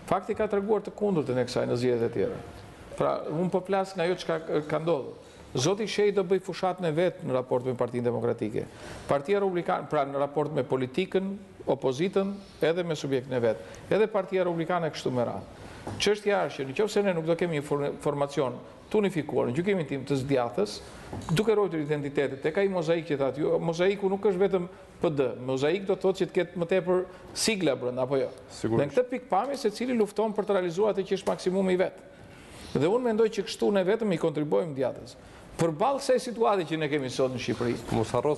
Fakti ka treguar të kundërtën e kësaj në zgjedhjet e tjera. Pra, unë po flas nga ajo çka ka ndodhur. Zoti Shehi do bëjë fushatën e vet në raport me Partinë Demokratike. Partia Republikane, pra në raport me politikën, opozitën, edhe me subjektin e vet. Edhe Partia Republikane kështu me radhë. Çështja është që në qoftë se ne nuk do kemi një formacion të unifikuar, në gjykimin tim të së djathtës, duke ruajtur identitetet, tek ai mozaik që thatë ju, mozaiku nuk është vetëm PD. Mozaik do të thotë që të ketë më tepër sigla brenda, apo jo? Dhe në këtë pikëpamje secili lufton për të realizuar atë që është maksimumi i vet. Dhe unë mendoj që kështu ne vetëm i kontribuojmë djathtës. Përballë kësaj situate që ne kemi sot në Shqipëri,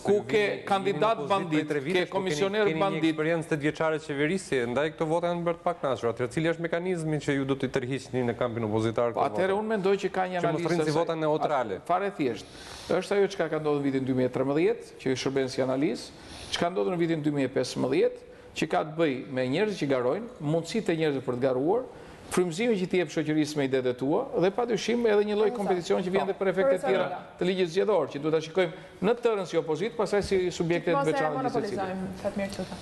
ku ke kandidatë banditë, ke komisionerë banditë. Keni një eksperiencë tetëvjeçare qeverisje, ndaj këto vota janë bërë të pakënaqura. Atëherë cili është mekanizmi që ju do t'i tërhiqni në kampin opozitar këto vota? Atëherë unë mendoj që ka një analizë. Që mos rrinë si vota neutrale. Fare thjesht. Është ajo çka ka ndodhur në vitin 2013, që shërben si analizë, çka ndodhur në vitin 2015, që ka të bëjë me njerëzit që garojnë, mundësitë e njerëzve për të garuar, frymëzimin që ti jep shoqërisë me idetë e tua dhe padyshim edhe një lloj kompeticioni që vjen dhe për efekte të tjera të ligjit zgjedhor, që duhet ta shikojmë në tërën si opozitë, pastaj si subjekte të veçanta gjithsecili.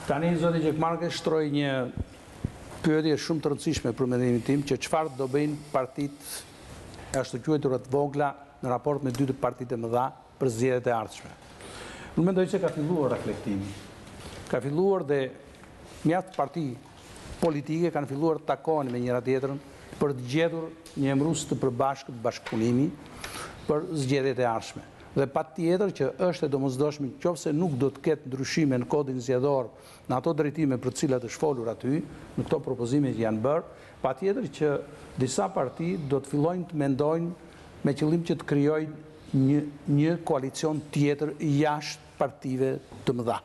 Tani zoti Gjekmarkaj shtroi një pyetje shumë të rëndësishme për mendimin tim, që çfarë do bëjnë partitë e ashtuquajtura të vogla në raport me dy partitë e mëdha për zgjedhjet e ardhshme. Unë mendoj se ka filluar reflektimi. Ka filluar dhe mjaft parti politike kanë filluar të takohen me njëra tjetrën për të gjetur një emërues të përbashkët bashkëpunimi për zgjedhjet e ardhshme. Dhe patjetër që është e domosdoshme qoftë se nuk do të ketë ndryshime në kodin zgjedhor në ato drejtime për të cilat është folur aty, në këto propozime që janë bërë, patjetër që disa parti do të fillojnë të mendojnë me qëllim që të krijojnë një një koalicion tjetër jashtë partive të mëdha.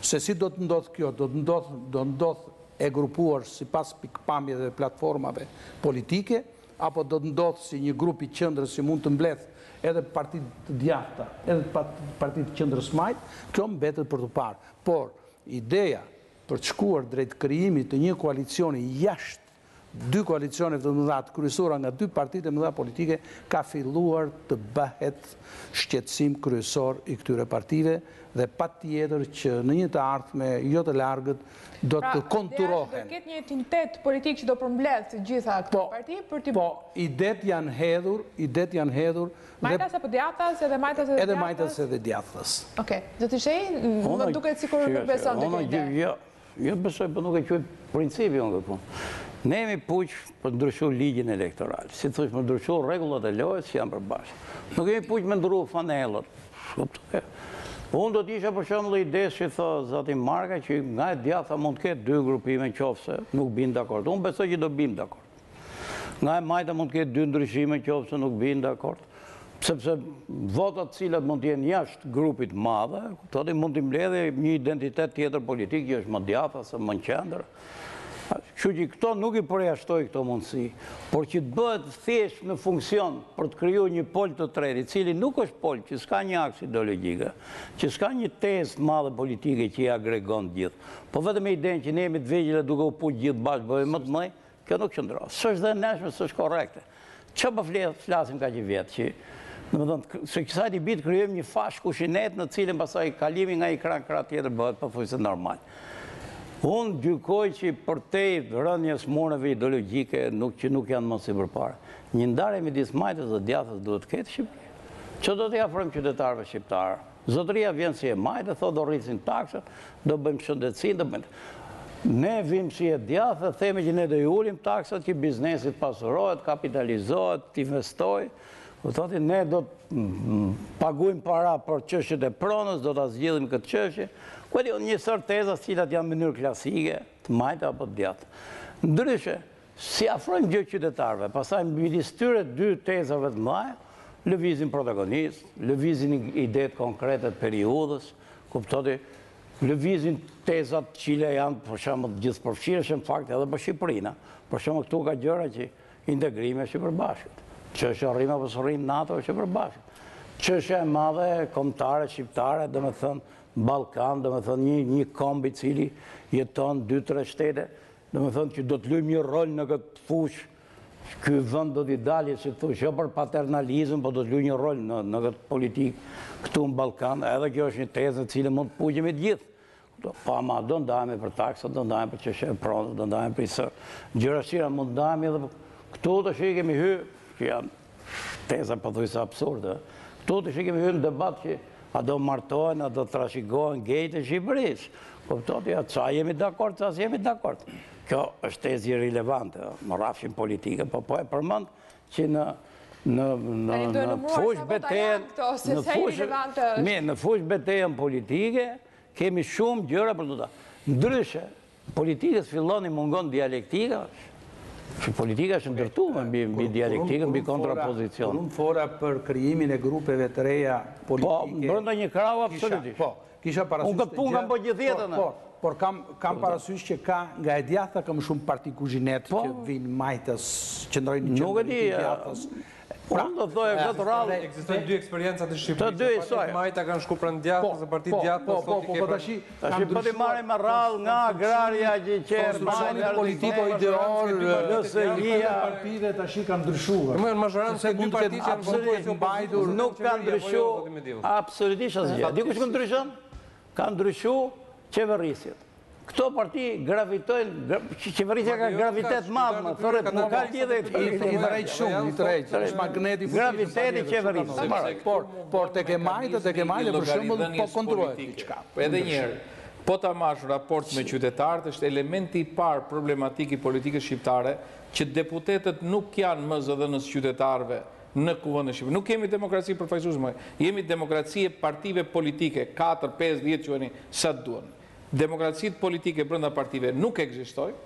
Se si do të ndodhë kjo, do të ndodhë do të ndodhë e grupuar sipas pikëpamjeve dhe platformave politike, apo do të ndodhë si një grup i qendrës që mund të mbledhë edhe partitë të djathta, edhe partitë të qendrës majtë, kjo mbetet për t'u parë. Por, ideja për të shkuar drejt krijimit të një koalicioni jashtë dy koalicioneve të mëdha të kryesuara nga dy partitë e mëdha politike ka filluar të bëhet shqetësim kryesor i këtyre partive dhe patjetër që në një të ardhme jo të largët do të konturohen. Pra, do të ketë një entitet politik që do përmbledhë të gjitha këto po, parti për t'i Po, idetë janë hedhur, idetë janë hedhur Majtas apo djathtas, edhe majtas edhe djathtas? Edhe majtas edhe djathtas. Okej. Zoti Shehi, më duket sikur nuk beson te kjo ide. Jo, Jo besoj, po nuk e quaj principi unë këtë punë. Ne jemi puq për të ndryshu ligjin elektoral. Si të thuash, për ndryshu rregullat e lojës që janë përbashkët. Nuk jemi puq me ndrru fanellat. Kuptoj. Unë do të isha për shembull idesë që tha zoti Marka që nga e djathta mund të ketë dy grupime në qoftë se nuk bin dakord. Unë besoj që do bim dakord. Nga e majta mund të ketë dy ndryshime në qoftë se nuk bin dakord. Sepse votat të cilat mund të jenë jashtë grupit të madh, kuptoni, mund t'i mbledhë një identitet tjetër politik që është më djathtas ose më në qendër. Kështu që këto nuk i përjashtoj këto mundësi, por që të bëhet thjesht në funksion për të krijuar një pol të tretë, i cili nuk është pol, që s'ka një aks ideologjik, që s'ka një tezë të madhe politike që i agregon të gjithë, po vetëm me idenë që ne jemi të vegjël e duke u puq gjithë bashkë bëhemi më të mëdhenj, Kjo nuk qëndron. S'është dhe e ndershme, s'është korrekte. Që po flasim kaq vjet, që, domethënë, se kësaj t'i bie të krijojmë një fashë kushinet në cilën pastaj kalimi nga një krah në krah tjetër bëhet pothuajse normal. Unë gjykoj që përtej rënies mureve ideologjike nuk, që nuk janë më si përpara. Një ndarje midis majtës dhe djathtës duhet të ketë në Shqipëri. Që do t'i afrojmë qytetarëve shqiptarë? Zotëria vjen si e majtë, thotë do rrisim taksat, do bëjmë shëndetësinë, do bëjmë... Ne vijmë si e djathtë dhe themi që ne do i ulim taksat që biznesi të pasurohet, kapitalizohet, të investojë. Do thotë ne do të paguajmë para për çështjet e pronës, do ta zgjidhim këtë çështje. Ku e di unë një sërë teza të cilat janë në mënyrë klasike, të majta apo të djathta. Ndryshe, S'i afrojmë gjë qytetarëve, pastaj midis këtyre dy tezave të mëdha, lëvizin protagonistë, lëvizin idetë konkrete të periudhës, kuptoni, lëvizin tezat të cilat janë për shembull gjithëpërfshirëse në fakt edhe për Shqipërinë. Për shembull këtu ka gjëra që integrimi është i përbashkët. Çështja rrimë apo s'rrimë në NATO është e përbashkët. Çështja e madhe kombëtare shqiptare, domethënë Ballkan, domethënë një një komb i cili jeton 2-3 shtete, Domethënë që do të luajmë një rol në këtë fushë, ky vend do t'i dalë, si të thuash, jo për paternalizëm, po do të luajë një rol në në këtë politikë këtu në Ballkan, edhe kjo është një tezë në të cilën mund të puqemi të gjithë. Po ama do ndahemi për taksat, do ndahemi për çështjen e pronës, do ndahemi për sërë gjëra të tjera, mund të ndahemi edhe këtu tash i kemi hy, që janë teza pothuajse absurde. Këtu tash i kemi hy në debat që a do martohen, a do trashëgohen gejtë e Shqipërisë. Kuptoni, ja, ca jemi dakord, ca s'jemi dakord. Kjo është tezë irrelevante, në rrafshin politike, po po e përmend që në Në në fushë betejën, në fushë, në fushë betejën politike, kemi shumë gjëra për të ta. Ndryshe, politikës fillon i mungon dialektika, që politika është ndërtuar mbi mbi dialektikën, mbi kontrapozicion. Kur unë fola për krijimin e grupeve të reja po, politike. Po, brenda një krahu absolutisht. Po, kisha parasysh. Unë këtë punë kam bërë gjithë jetën. Po, por kam kam parasysh që ka nga e djathta ka më shumë parti kuzhinetë po. që vijnë majtës, qëndrojnë në qendër të djathtës. Pra, unë do të thoja këtë radhë. Ekzistojnë dy eksperienca të Shqipërisë. Të dy soj. Partitë majta kanë shku pranë djathtës dhe partitë po, djathtës po, po, po, po, tashi tashi po t'i marrim me radhë nga agraria që qe konstruksioni politiko ideor LSI-ja partive tashi kanë ndryshuar. Më janë mazhorancë dy partitë janë absolutisht mbajtur, nuk kanë ndryshuar absolutisht asgjë. Dikush ka ndryshon? Ka ndryshu qeverisjet. Këto parti gravitojnë, qeverisja ka jo, gravitet madh, më thërret, nuk ka lidhje. I tërheq shumë, i tërheq, është magneti fuqishëm. Graviteti qeverisë. Por, por tek e majta, tek e majta, për shembull, po konstruohet diçka. Edhe një herë, po ta marrësh në raport me qytetarët, është elementi i parë problematik i politikës shqiptare, që deputetët nuk janë më zëdhënës qytetarëve në Kuvendin e Shqipërisë. Nuk kemi demokraci përfaqësuese më. Jemi demokraci e partive politike, 4, 5, 10 quajeni sa të duan. Demokracitë politike brenda partive nuk ekzistojnë,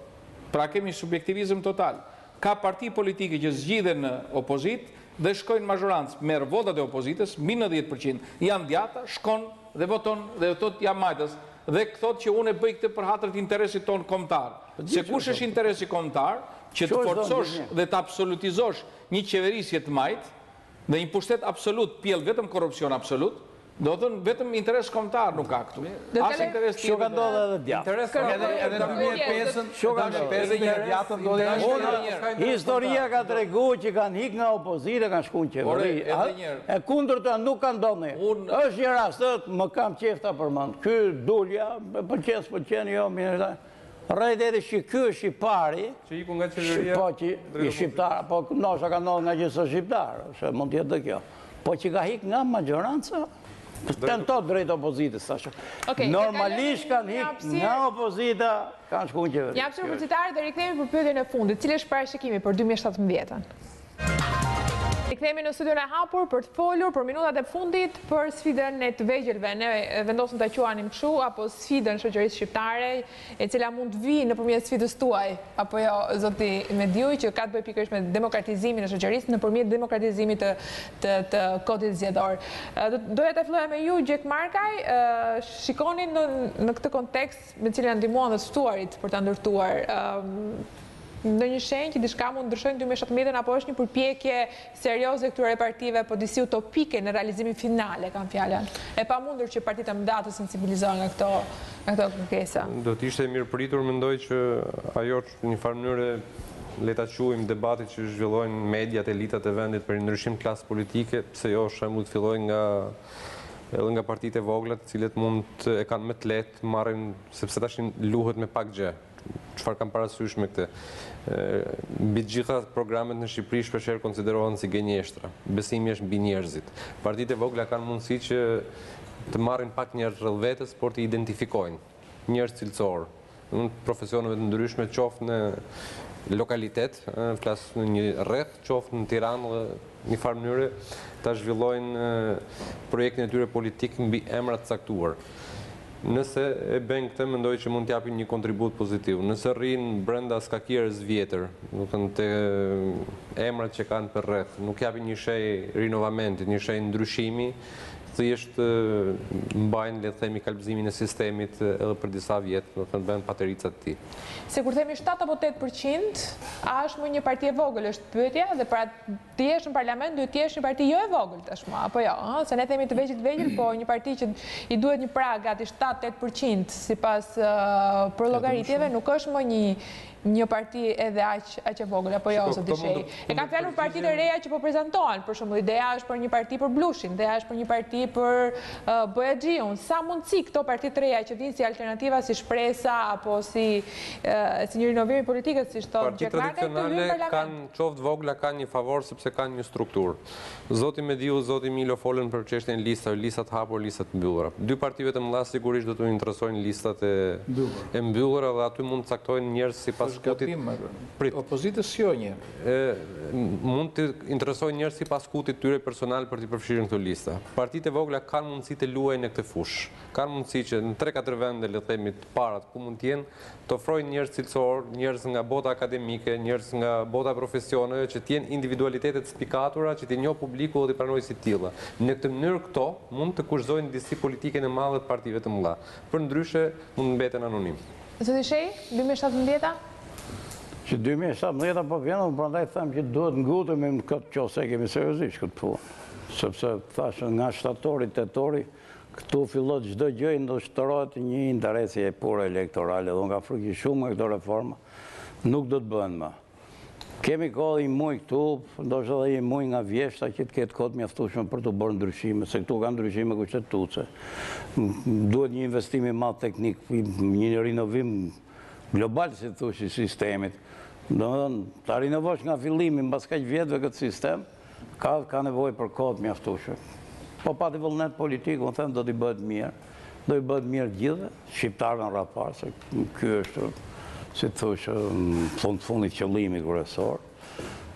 pra kemi subjektivizëm total. Ka parti politike që zgjidhen në opozitë dhe shkojnë në mazhorancë, merr votat e opozitës, mbi 90% janë djathta, shkon dhe voton dhe thotë jam majtas dhe thotë që unë e bëj këtë për hatër të interesit tonë kombëtar. Se kush është interesi kombëtar, që të forcosh dhe të absolutizosh një qeverisje të majtë dhe një pushtet absolut pjell vetëm korrupsion absolut, Do të thënë vetëm interes kombëtar nuk ka këtu. As interes tjetër. Kjo ka ndodhur edhe djathtë. Edhe edhe 2005-ën, kjo ka ndodhur edhe një djathtë ndodhi edhe një herë. Historia ka treguar që kanë ikë nga opozita, kanë shkuar në qeveri. E kundërta nuk ka ndodhur. Është një rast, më kam qejf ta përmend. Ky Dulja, pëlqen, s'pëlqen, jo, mirë. Realiteti është që ky është i pari që iku nga qeveria. Po që i shqiptar, po ndoshta ka ndodhur nga që s'është shqiptar, se mund të jetë dhe kjo. Po që ka ik nga maxhoranca, tento drejt opozitës, tash. Normalisht kanë ik nga opozita, kanë shku në qeveri. Një hapësirë publicitare dhe rikthehemi për pyetjen e fundit. Cili është parashikimi për 2017-ën? Rikthehemi në studion e hapur për të folur për minutat e fundit për sfidën e të vegjëlve. Ne vendosëm ta quanim kështu apo sfidën shoqërisë shqiptare, e cila mund të vijë nëpërmjet sfidës tuaj, apo jo, zoti Mediu, që ka të bëjë pikërisht me demokratizimin e shoqërisë nëpërmjet demokratizimit të të, të kodit zgjedhor. Doja ta filloja me ju, Gjekmarkaj, shikoni në në këtë kontekst me cilin na ndihmuan dhe të ftuarit për ta ndërtuar ndonjë shenjë që diçka mund të ndryshojë në 2017 apo është një përpjekje serioze e këtyre partive, po disi utopike në realizimin final e kam fjalën. E pamundur që partitë e mëdha të sensibilizohen nga këto nga këto kërkesa. Do të ishte e mirëpritur, mendoj që ajo në një farë mënyre le ta quajmë debatit që zhvillojnë mediat, elitat e vendit për një ndryshim të klasës politike, pse jo shembull të fillojnë nga edhe nga partitë e vogla, të cilët mund të e kanë më të lehtë marrin sepse tash luhet me pak gjë. Çfarë kam parasysh me këtë? Mbi të gjitha programet në Shqipëri shpeshherë konsiderohen si gënjeshtra. Besimi është mbi njerëzit. Partitë e vogla kanë mundësi që të marrin pak njerëz rreth vetes, por të identifikojnë njerëz cilësorë, në profesioneve të ndryshme, qoftë në lokalitet, flas në një rreth, qoftë në Tiranë dhe një farë mënyre ta zhvillojnë projektin e tyre politik mbi emra të caktuar. Nëse e bëjnë këtë, mendoj që mund të japin një kontribut pozitiv. Nëse rrinë brenda skakierës vjetër, domethënë te emrat që kanë përreth, nuk japin një shenjë rinovamenti, një shenjë ndryshimi, thjesht mbajnë, le të themi, kalbëzimin e sistemit edhe për disa vjet, domethënë bëhen paterica të tij. Se kur themi 7 apo 8%, a është më një parti e vogël, është pyetja, dhe pra të jesh në parlament duhet të jesh një parti jo e vogël tashmë, apo jo, ëh, se ne themi të vegjël të vegjël, po një parti që i duhet një prag gati 7-8% sipas përllogaritjeve, nuk është më një një parti edhe aq aq e vogël apo jo zoti Shehi. E kam fjalën për partitë e reja që po prezantohen, për shembull ideja është për një parti për Blushin, ideja është për një parti. llogari për Bojaxhiun. Sa mundësi këto parti të reja që vijnë si alternativa, si Shpresa apo si si një rinovim i politikës, siç thotë Gjekmarkaj, të hyjnë në parlament? Kanë qoftë vogla kanë një favor sepse kanë një strukturë. Zoti Mediu, zoti Milo folën për çështjen e listave, lista të hapura, lista të mbyllura. Dy partive të mëdha sigurisht do t'u interesojnë listat e e mbyllura dhe aty mund të caktojnë njerëz sipas kutit. Prit. Opozitës jo një. Mund të interesojnë njerëz sipas kutit tyre personal për t'i përfshirë në këto lista. Partitë e vogla kanë mundësi të luajnë në këtë fushë. Kanë mundësi që në tre-katër vende, le të themi, të parat ku mund të jenë, të ofrojnë njerëz cilësorë, njerëz nga bota akademike, njerëz nga bota e profesioneve, që të jenë individualitete të spikatura, që t'i njohë publiku dhe t'i pranojë si të tilla. Në këtë mënyrë këto mund të kushtëzojnë disi politikën e madhe të partive të mëdha. Përndryshe, mund të mbeten anonim. Zoti Shehi, 2017-a? Që 2017-a po vjen, unë prandaj them që duhet ngutemi në këtë qoftë se e kemi seriozisht këtë punë. Sepse thashë nga shtatori, tetori, këtu fillon çdo gjë i nënshtrohet një interesi e pure elektorale dhe unë kam frikë që shumë nga këto reforma nuk do të bëhen më. Kemi kohë një muaj këtu, ndoshta edhe një muaj nga vjeshta që të ketë kohë të mjaftueshme për të bërë ndryshime, se këtu ka ndryshime kushtetuese. Duhet një investim i madh teknik, një rinovim global, si të thuash, i sistemit. Domethënë, ta rinovosh nga fillimi mbas kaq vjetëve këtë sistem, Ka ka nevojë për kohë të mjaftueshme. Po pati vullnet politik, unë them do t'i bëhet mirë. Do i bëhet mirë të gjithëve, shqiptarëve në radhë të parë, se ky është, si të thuash, në fund të fundit qëllimi kryesor.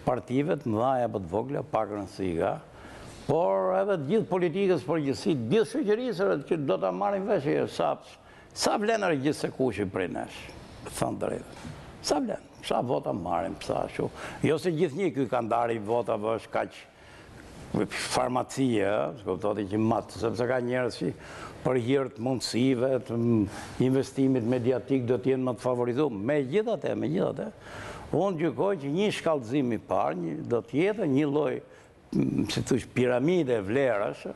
Partive të mëdha apo të vogla, pak rëndësi ka, por edhe të gjithë politikës përgjithësi, të gjithë shoqërisë që do ta marrin vesh sa Sa vlen ore gjithsekushi prej nesh, thënë drejtën. Sa vlen, sa vota marrim, sa ashtu. Jo se gjithnjë ky kandari i votave është kaq farmaci, ë, kuptoni që mat, sepse ka njerëz që për hir të mundësive, të investimit mediatik do të jenë më të favorizuar. Megjithatë, megjithatë, unë gjykoj që një shkallëzim i parë, një, do të jetë një lloj si të thuash, piramide vlerash,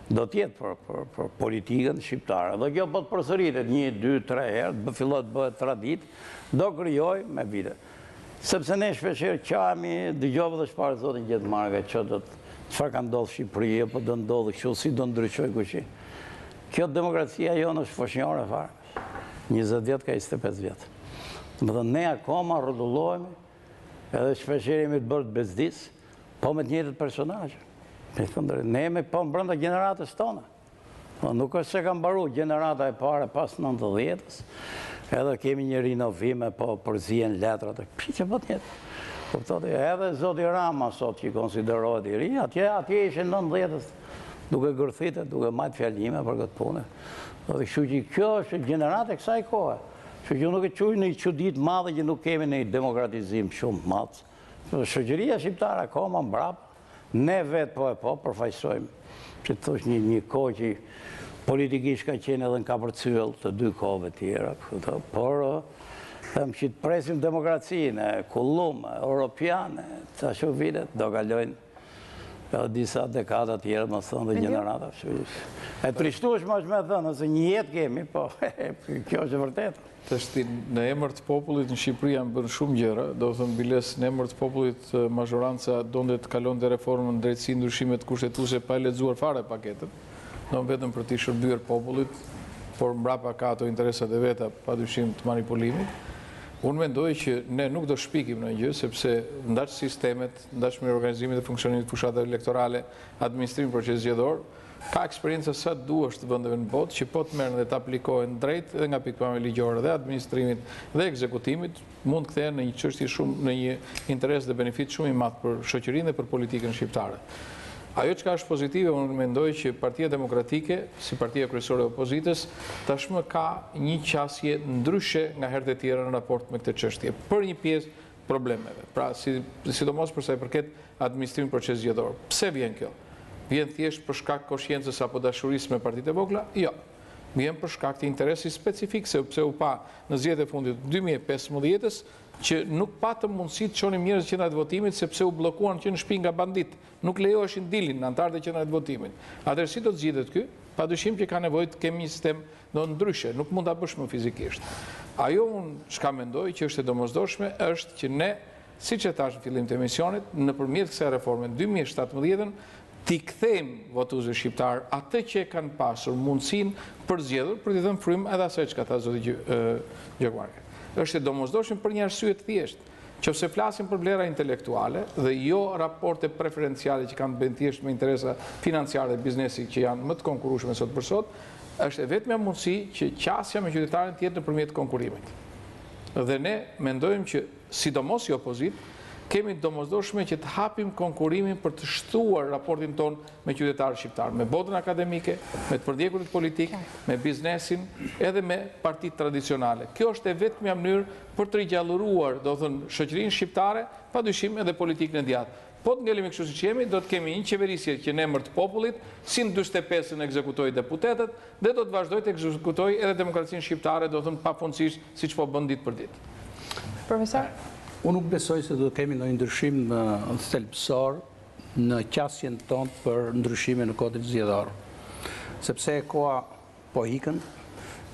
do të jetë për, për, për politikën shqiptare. Dhe kjo po të përsëritet një, dy, tre herë, të fillojë të bëhet traditë, do krijojë me vite. Sepse ne shpeshherë qahemi, dëgjova dhe shparë zotin Gjekmarkaj, që do të, çfarë ka ndodhë Shqipëri, po do ndodhë kështu, si do ndryshojë kushi. Kjo demokracia jonë është foshnjore fare. 20 vjet ka 25 vjet. Domethënë, ne akoma rrotullohemi, edhe shpeshherë jemi të bërë të bezdisë, Po me të njëjtët personazhe. Me thënë drejt, ne jemi po brenda gjeneratës tonë. Po nuk është se ka mbaru gjenerata e parë pas 90-ës, edhe kemi një rinovim e po përzihen letrat, e piqe po të njëjtë. Kuptoni, edhe zoti Rama sot që konsiderohet i ri, atje, atje ishin 90-ës, duke gërthitë, duke majtë fjalime për këtë punë. Dhe kështu që kjo është gjenerata e kësaj kohe. Kështu që nuk e quaj një çudi të madhe që nuk kemi një demokratizim shumë të madh. Shoqëria shqiptare akoma mbrapa, ne vetë po e po përfaqësojmë, që të thosh një një kohë që politikisht ka qenë edhe në kapërcyell të dy kohëve tjera, këto, por them që të presim demokracinë e kullume, europiane, të ashtu vitet, do kalojnë edhe disa dekada tjera, me thënë dhe gjenerata. E trishtueshme është me thënë, se një jetë kemi, po, kjo është e vërtetë. Tashti, në emër të popullit në Shqipëri janë bërë shumë gjëra, domethënë biles në emër të popullit mazhoranca donte të kalonte reformën në drejtësi, ndryshimet kushtetuese pa e lexuar fare paketën, domethënë vetëm për t'i shërbyer popullit, por mbrapa ka ato interesat e veta, padyshim të manipulimit. Unë mendoj që ne nuk do shpikim ndonjë gjë, sepse ndaç sistemet, ndaç mirorganizimin dhe funksionimin e fushatave elektorale, administrimin e procesit zgjedhor, Ka eksperienca sa të duash të vendeve në botë që po të merren dhe të aplikohen drejt edhe nga pikëpamja ligjore dhe administrimit dhe ekzekutimit, mund të kthehen në një çështje shumë në një interes dhe benefit shumë i madh për shoqërinë dhe për politikën shqiptare. Ajo çka është pozitive, unë mendoj që Partia Demokratike, si partia kryesore e opozitës, tashmë ka një qasje ndryshe nga herët e tjera në raport me këtë çështje. Për një pjesë problemeve. Pra, si, sidomos për sa i përket administrimit procesit zgjedhor. Pse vjen kjo? Vjen thjesht për shkak koshiencës apo dashurisë me partitë e vogla? Jo. Vjen për shkak të interesit specifik, sepse u pa në zgjedhjet e fundit 2015-ës që nuk patëm mundësi të çonim njerëz në qendrat e votimit sepse u bllokuan që në shtëpi nga banditë. Nuk lejoheshin dilnin anëtarët e qendrave të votimit. Atëherë si do të zgjidhet ky? Padyshim që ka nevojë të kemi një sistem Do ndryshe, nuk mund ta bësh më fizikisht. Ajo unë çka mendoj që është e domosdoshme është që ne, siç e thashë në fillim të emisionit, nëpërmjet kësaj reforme në 2017-ën, T'i kthejmë votuesve shqiptarë atë që e kanë pasur, mundësinë për të zgjedhur, për t'i dhënë frymë edhe asaj çka tha zoti Gjekmarkaj. Është e domosdoshme për një arsye të thjeshtë. Qoftë se flasim për vlera intelektuale dhe jo raporte preferenciale që kanë të bëjnë thjesht me interesa financiare dhe biznesi që janë më të konkurrueshme sot për sot, është e vetmja mundësi që qasja me qytetarin të jetë nëpërmjet konkurrimit. Dhe ne mendojmë që sidomos si opozitë, kemi të domosdoshme që të hapim konkurimin për të shtuar raportin tonë me qytetarët shqiptarë, me botën akademike, me të përndjekurit politikë, me biznesin, edhe me partitë tradicionale. Kjo është e vetmja mënyrë për të rigjallëruar, domethënë, shoqërinë shqiptare, pa dyshim edhe politikën e djathtë. Po të ngelemi kështu siç jemi, do të kemi një qeverisje që në emër të popullit, si në 45-ën ekzekutoi deputetët, dhe do të vazhdojë të ekzekutojë edhe demokracinë shqiptare, domethënë pafundësisht, siç po bën ditë për ditë. Profesor? Unë nuk besoj se do të kemi ndonjë ndryshim thelbësor në qasjen tonë për ndryshime në kodin zgjedhor. Sepse koha po ikën,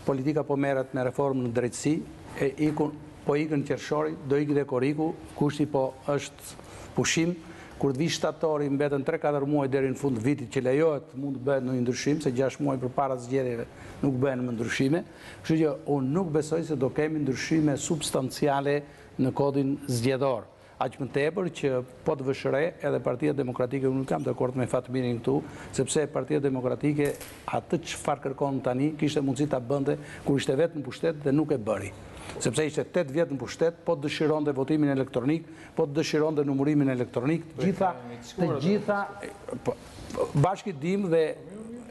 politika po merret me reformë në drejtësi, e ikun, po ikën qershori, do ikë dhe korriku, gushti po është pushim, kur të vijë shtatori mbeten 3-4 muaj deri në fund të vitit që lejohet mund të bëhet ndonjë ndryshim, se 6 muaj përpara zgjedhjeve nuk bëhen më ndryshime. Kështu që unë nuk besoj se do kemi ndryshime substanciale në kodin zgjedhor. Aq më tepër që po të vësh re edhe Partia Demokratike, unë nuk jam dakord me Fatmirin këtu, sepse Partia Demokratike atë çfarë kërkon tani kishte mundësi ta bënte kur ishte vetë në pushtet dhe nuk e bëri. Sepse ishte 8 vjet në pushtet, po të dëshironte votimin elektronik, po të dëshironte numërimin elektronik, të gjitha, të gjitha, po, bashkë i dim dhe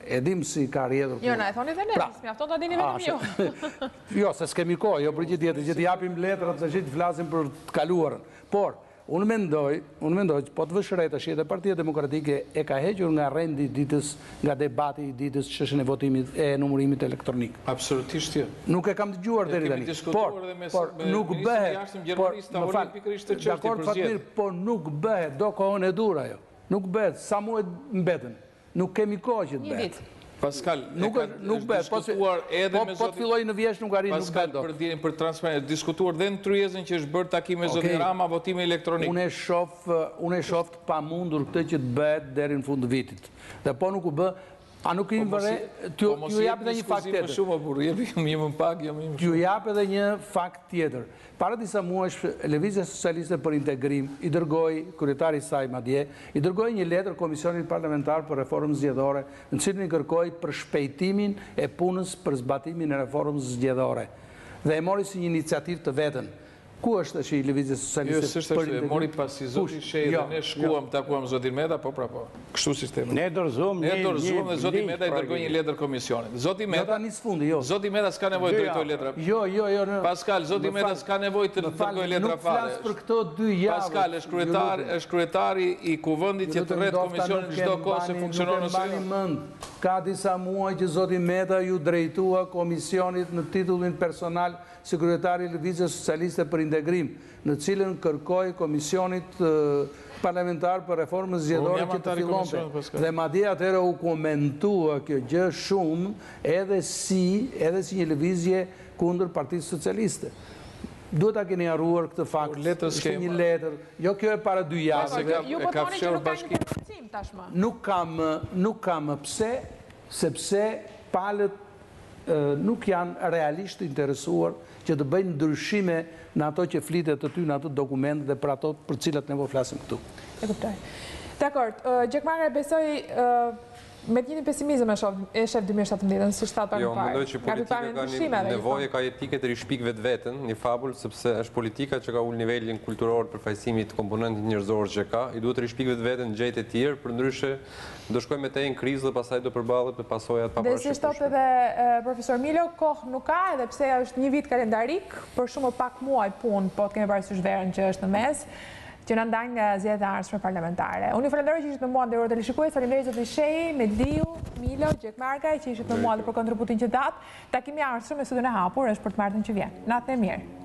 e dim si ka rrjedhur. Jo, na e thoni dhe ne, pra, s'mjafton ta dini vetëm ju. Jo, se s'kemi kohë, jo për gjë tjetër, që të japim letrat tash të flasim për të kaluarën. Por, unë mendoj, unë mendoj që po të vësh re tash edhe Partia Demokratike e ka hequr nga rendi i ditës, nga debati i ditës çështjen e votimit e numërimit elektronik. Absolutisht jo. Nuk e kam dëgjuar deri tani. Por, por nuk bëhet, por më fal, dakord Fatmir, por nuk bëhet, do kohën e duhur ajo. Nuk bëhet, sa muaj mbetën. Nuk kemi kohë që të bëhet. Një vit. Pascal, nuk nuk bëhet, po diskutuar edhe po, me po të filloj në vjeshtë nuk arrin, nuk bëhet dot. Pascal, për për transparencë, diskutuar dhe në tryezën që është bërë takim me zotin Rama, votimi elektronik. Unë e shoh, unë e shoh të pamundur këtë që të bëhet deri në fund të vitit. Dhe po nuk u bë, a nuk kemi po vëre, t'ju po t'ju jap edhe një fakt tjetër. Më shumë burrë, jepi një më pak, jo më shumë. T'ju jap edhe një fakt tjetër. Para disa muajsh, Lëvizja Socialiste për Integrim i dërgoi, kryetari i saj madje, i dërgoi një letër Komisionit Parlamentar për Reformën Zgjedhore, në të cilën i kërkoi përshpejtimin e punës për zbatimin e reformës zgjedhore. Dhe e mori si një iniciativë të vetën. Ku është tashi Lëvizja Socialiste për Integrim? Jo, s'është ashtu, e mori pasi zoti Shehi dhe ne shkuam takuam zotin Meta, po pra po. Kështu si themi. Ne dorëzuam një Ne dorëzuam dhe zoti Meta i dërgoi një letër komisionit. Zoti Meta, jo tani s'fundi, jo. Zoti Meta s'ka nevojë të drejtojë letra. Jo, jo, jo. Në... Pascal, zoti Meta s'ka nevojë të dërgojë letra fare. Nuk flas për këto dy javë. Pascal është kryetar, është kryetari i kuvendit që thërret komisionin çdo kohë se funksionon ose jo. Nuk e mbani mend. Ka disa muaj që zoti Meta iu drejtua komisionit në titullin personal si kryetar i Lëvizjes Socialiste për Integrim, në të cilën kërkoi Komisionit Parlamentar për Reformën Zgjedhore që të fillonte. Dhe madje atëherë u komentua kjo gjë shumë edhe si edhe si një lëvizje kundër Partisë Socialiste. Duhet ta keni harruar këtë fakt. Ishte një letër, jo kjo e para dy javëve. Ju po thoni që nuk ka një prononcim tashmë. Nuk ka më, nuk ka më pse, sepse palët nuk janë realisht të interesuar që të bëjnë ndryshime në ato që flitet aty në atë dokument dhe për ato për të cilat ne po flasim këtu. E kuptoj. Dakord, Gjekmarkaj besoj me të njëjtin pesimizëm e shoh e shef 2017-ën, siç thatë pak më jo, parë. Jo, mendoj që politika ka një nevojë ka jetike të rishpikë vetveten, një fabul, sepse është politika që ka ulë nivelin kulturor të përfaqësimit të komponentit njerëzor që ka, i duhet të rishpikë vetveten gjejë të tjerë, përndryshe Do shkojmë më tej në krizë dhe pastaj do përballet me pasoja të paparashikueshme. Dhe siç thotë edhe profesor Milo, kohë nuk ka edhe pse është një vit kalendarik, por shumë më pak muaj punë, po të kemi parasysh verën që është në mes, që na ndajnë nga zgjedhjet e ardhshme parlamentare. Unë ju falenderoj që ishit me mua nderuar teleshikues, faleminderit zoti Shehi, Mediu, Milo, Gjekmarkaj që ishit me mua dhe për kontributin që dhatë. Takimi i ardhshëm me studion e hapur është për të martën që vjen. Natën e mirë.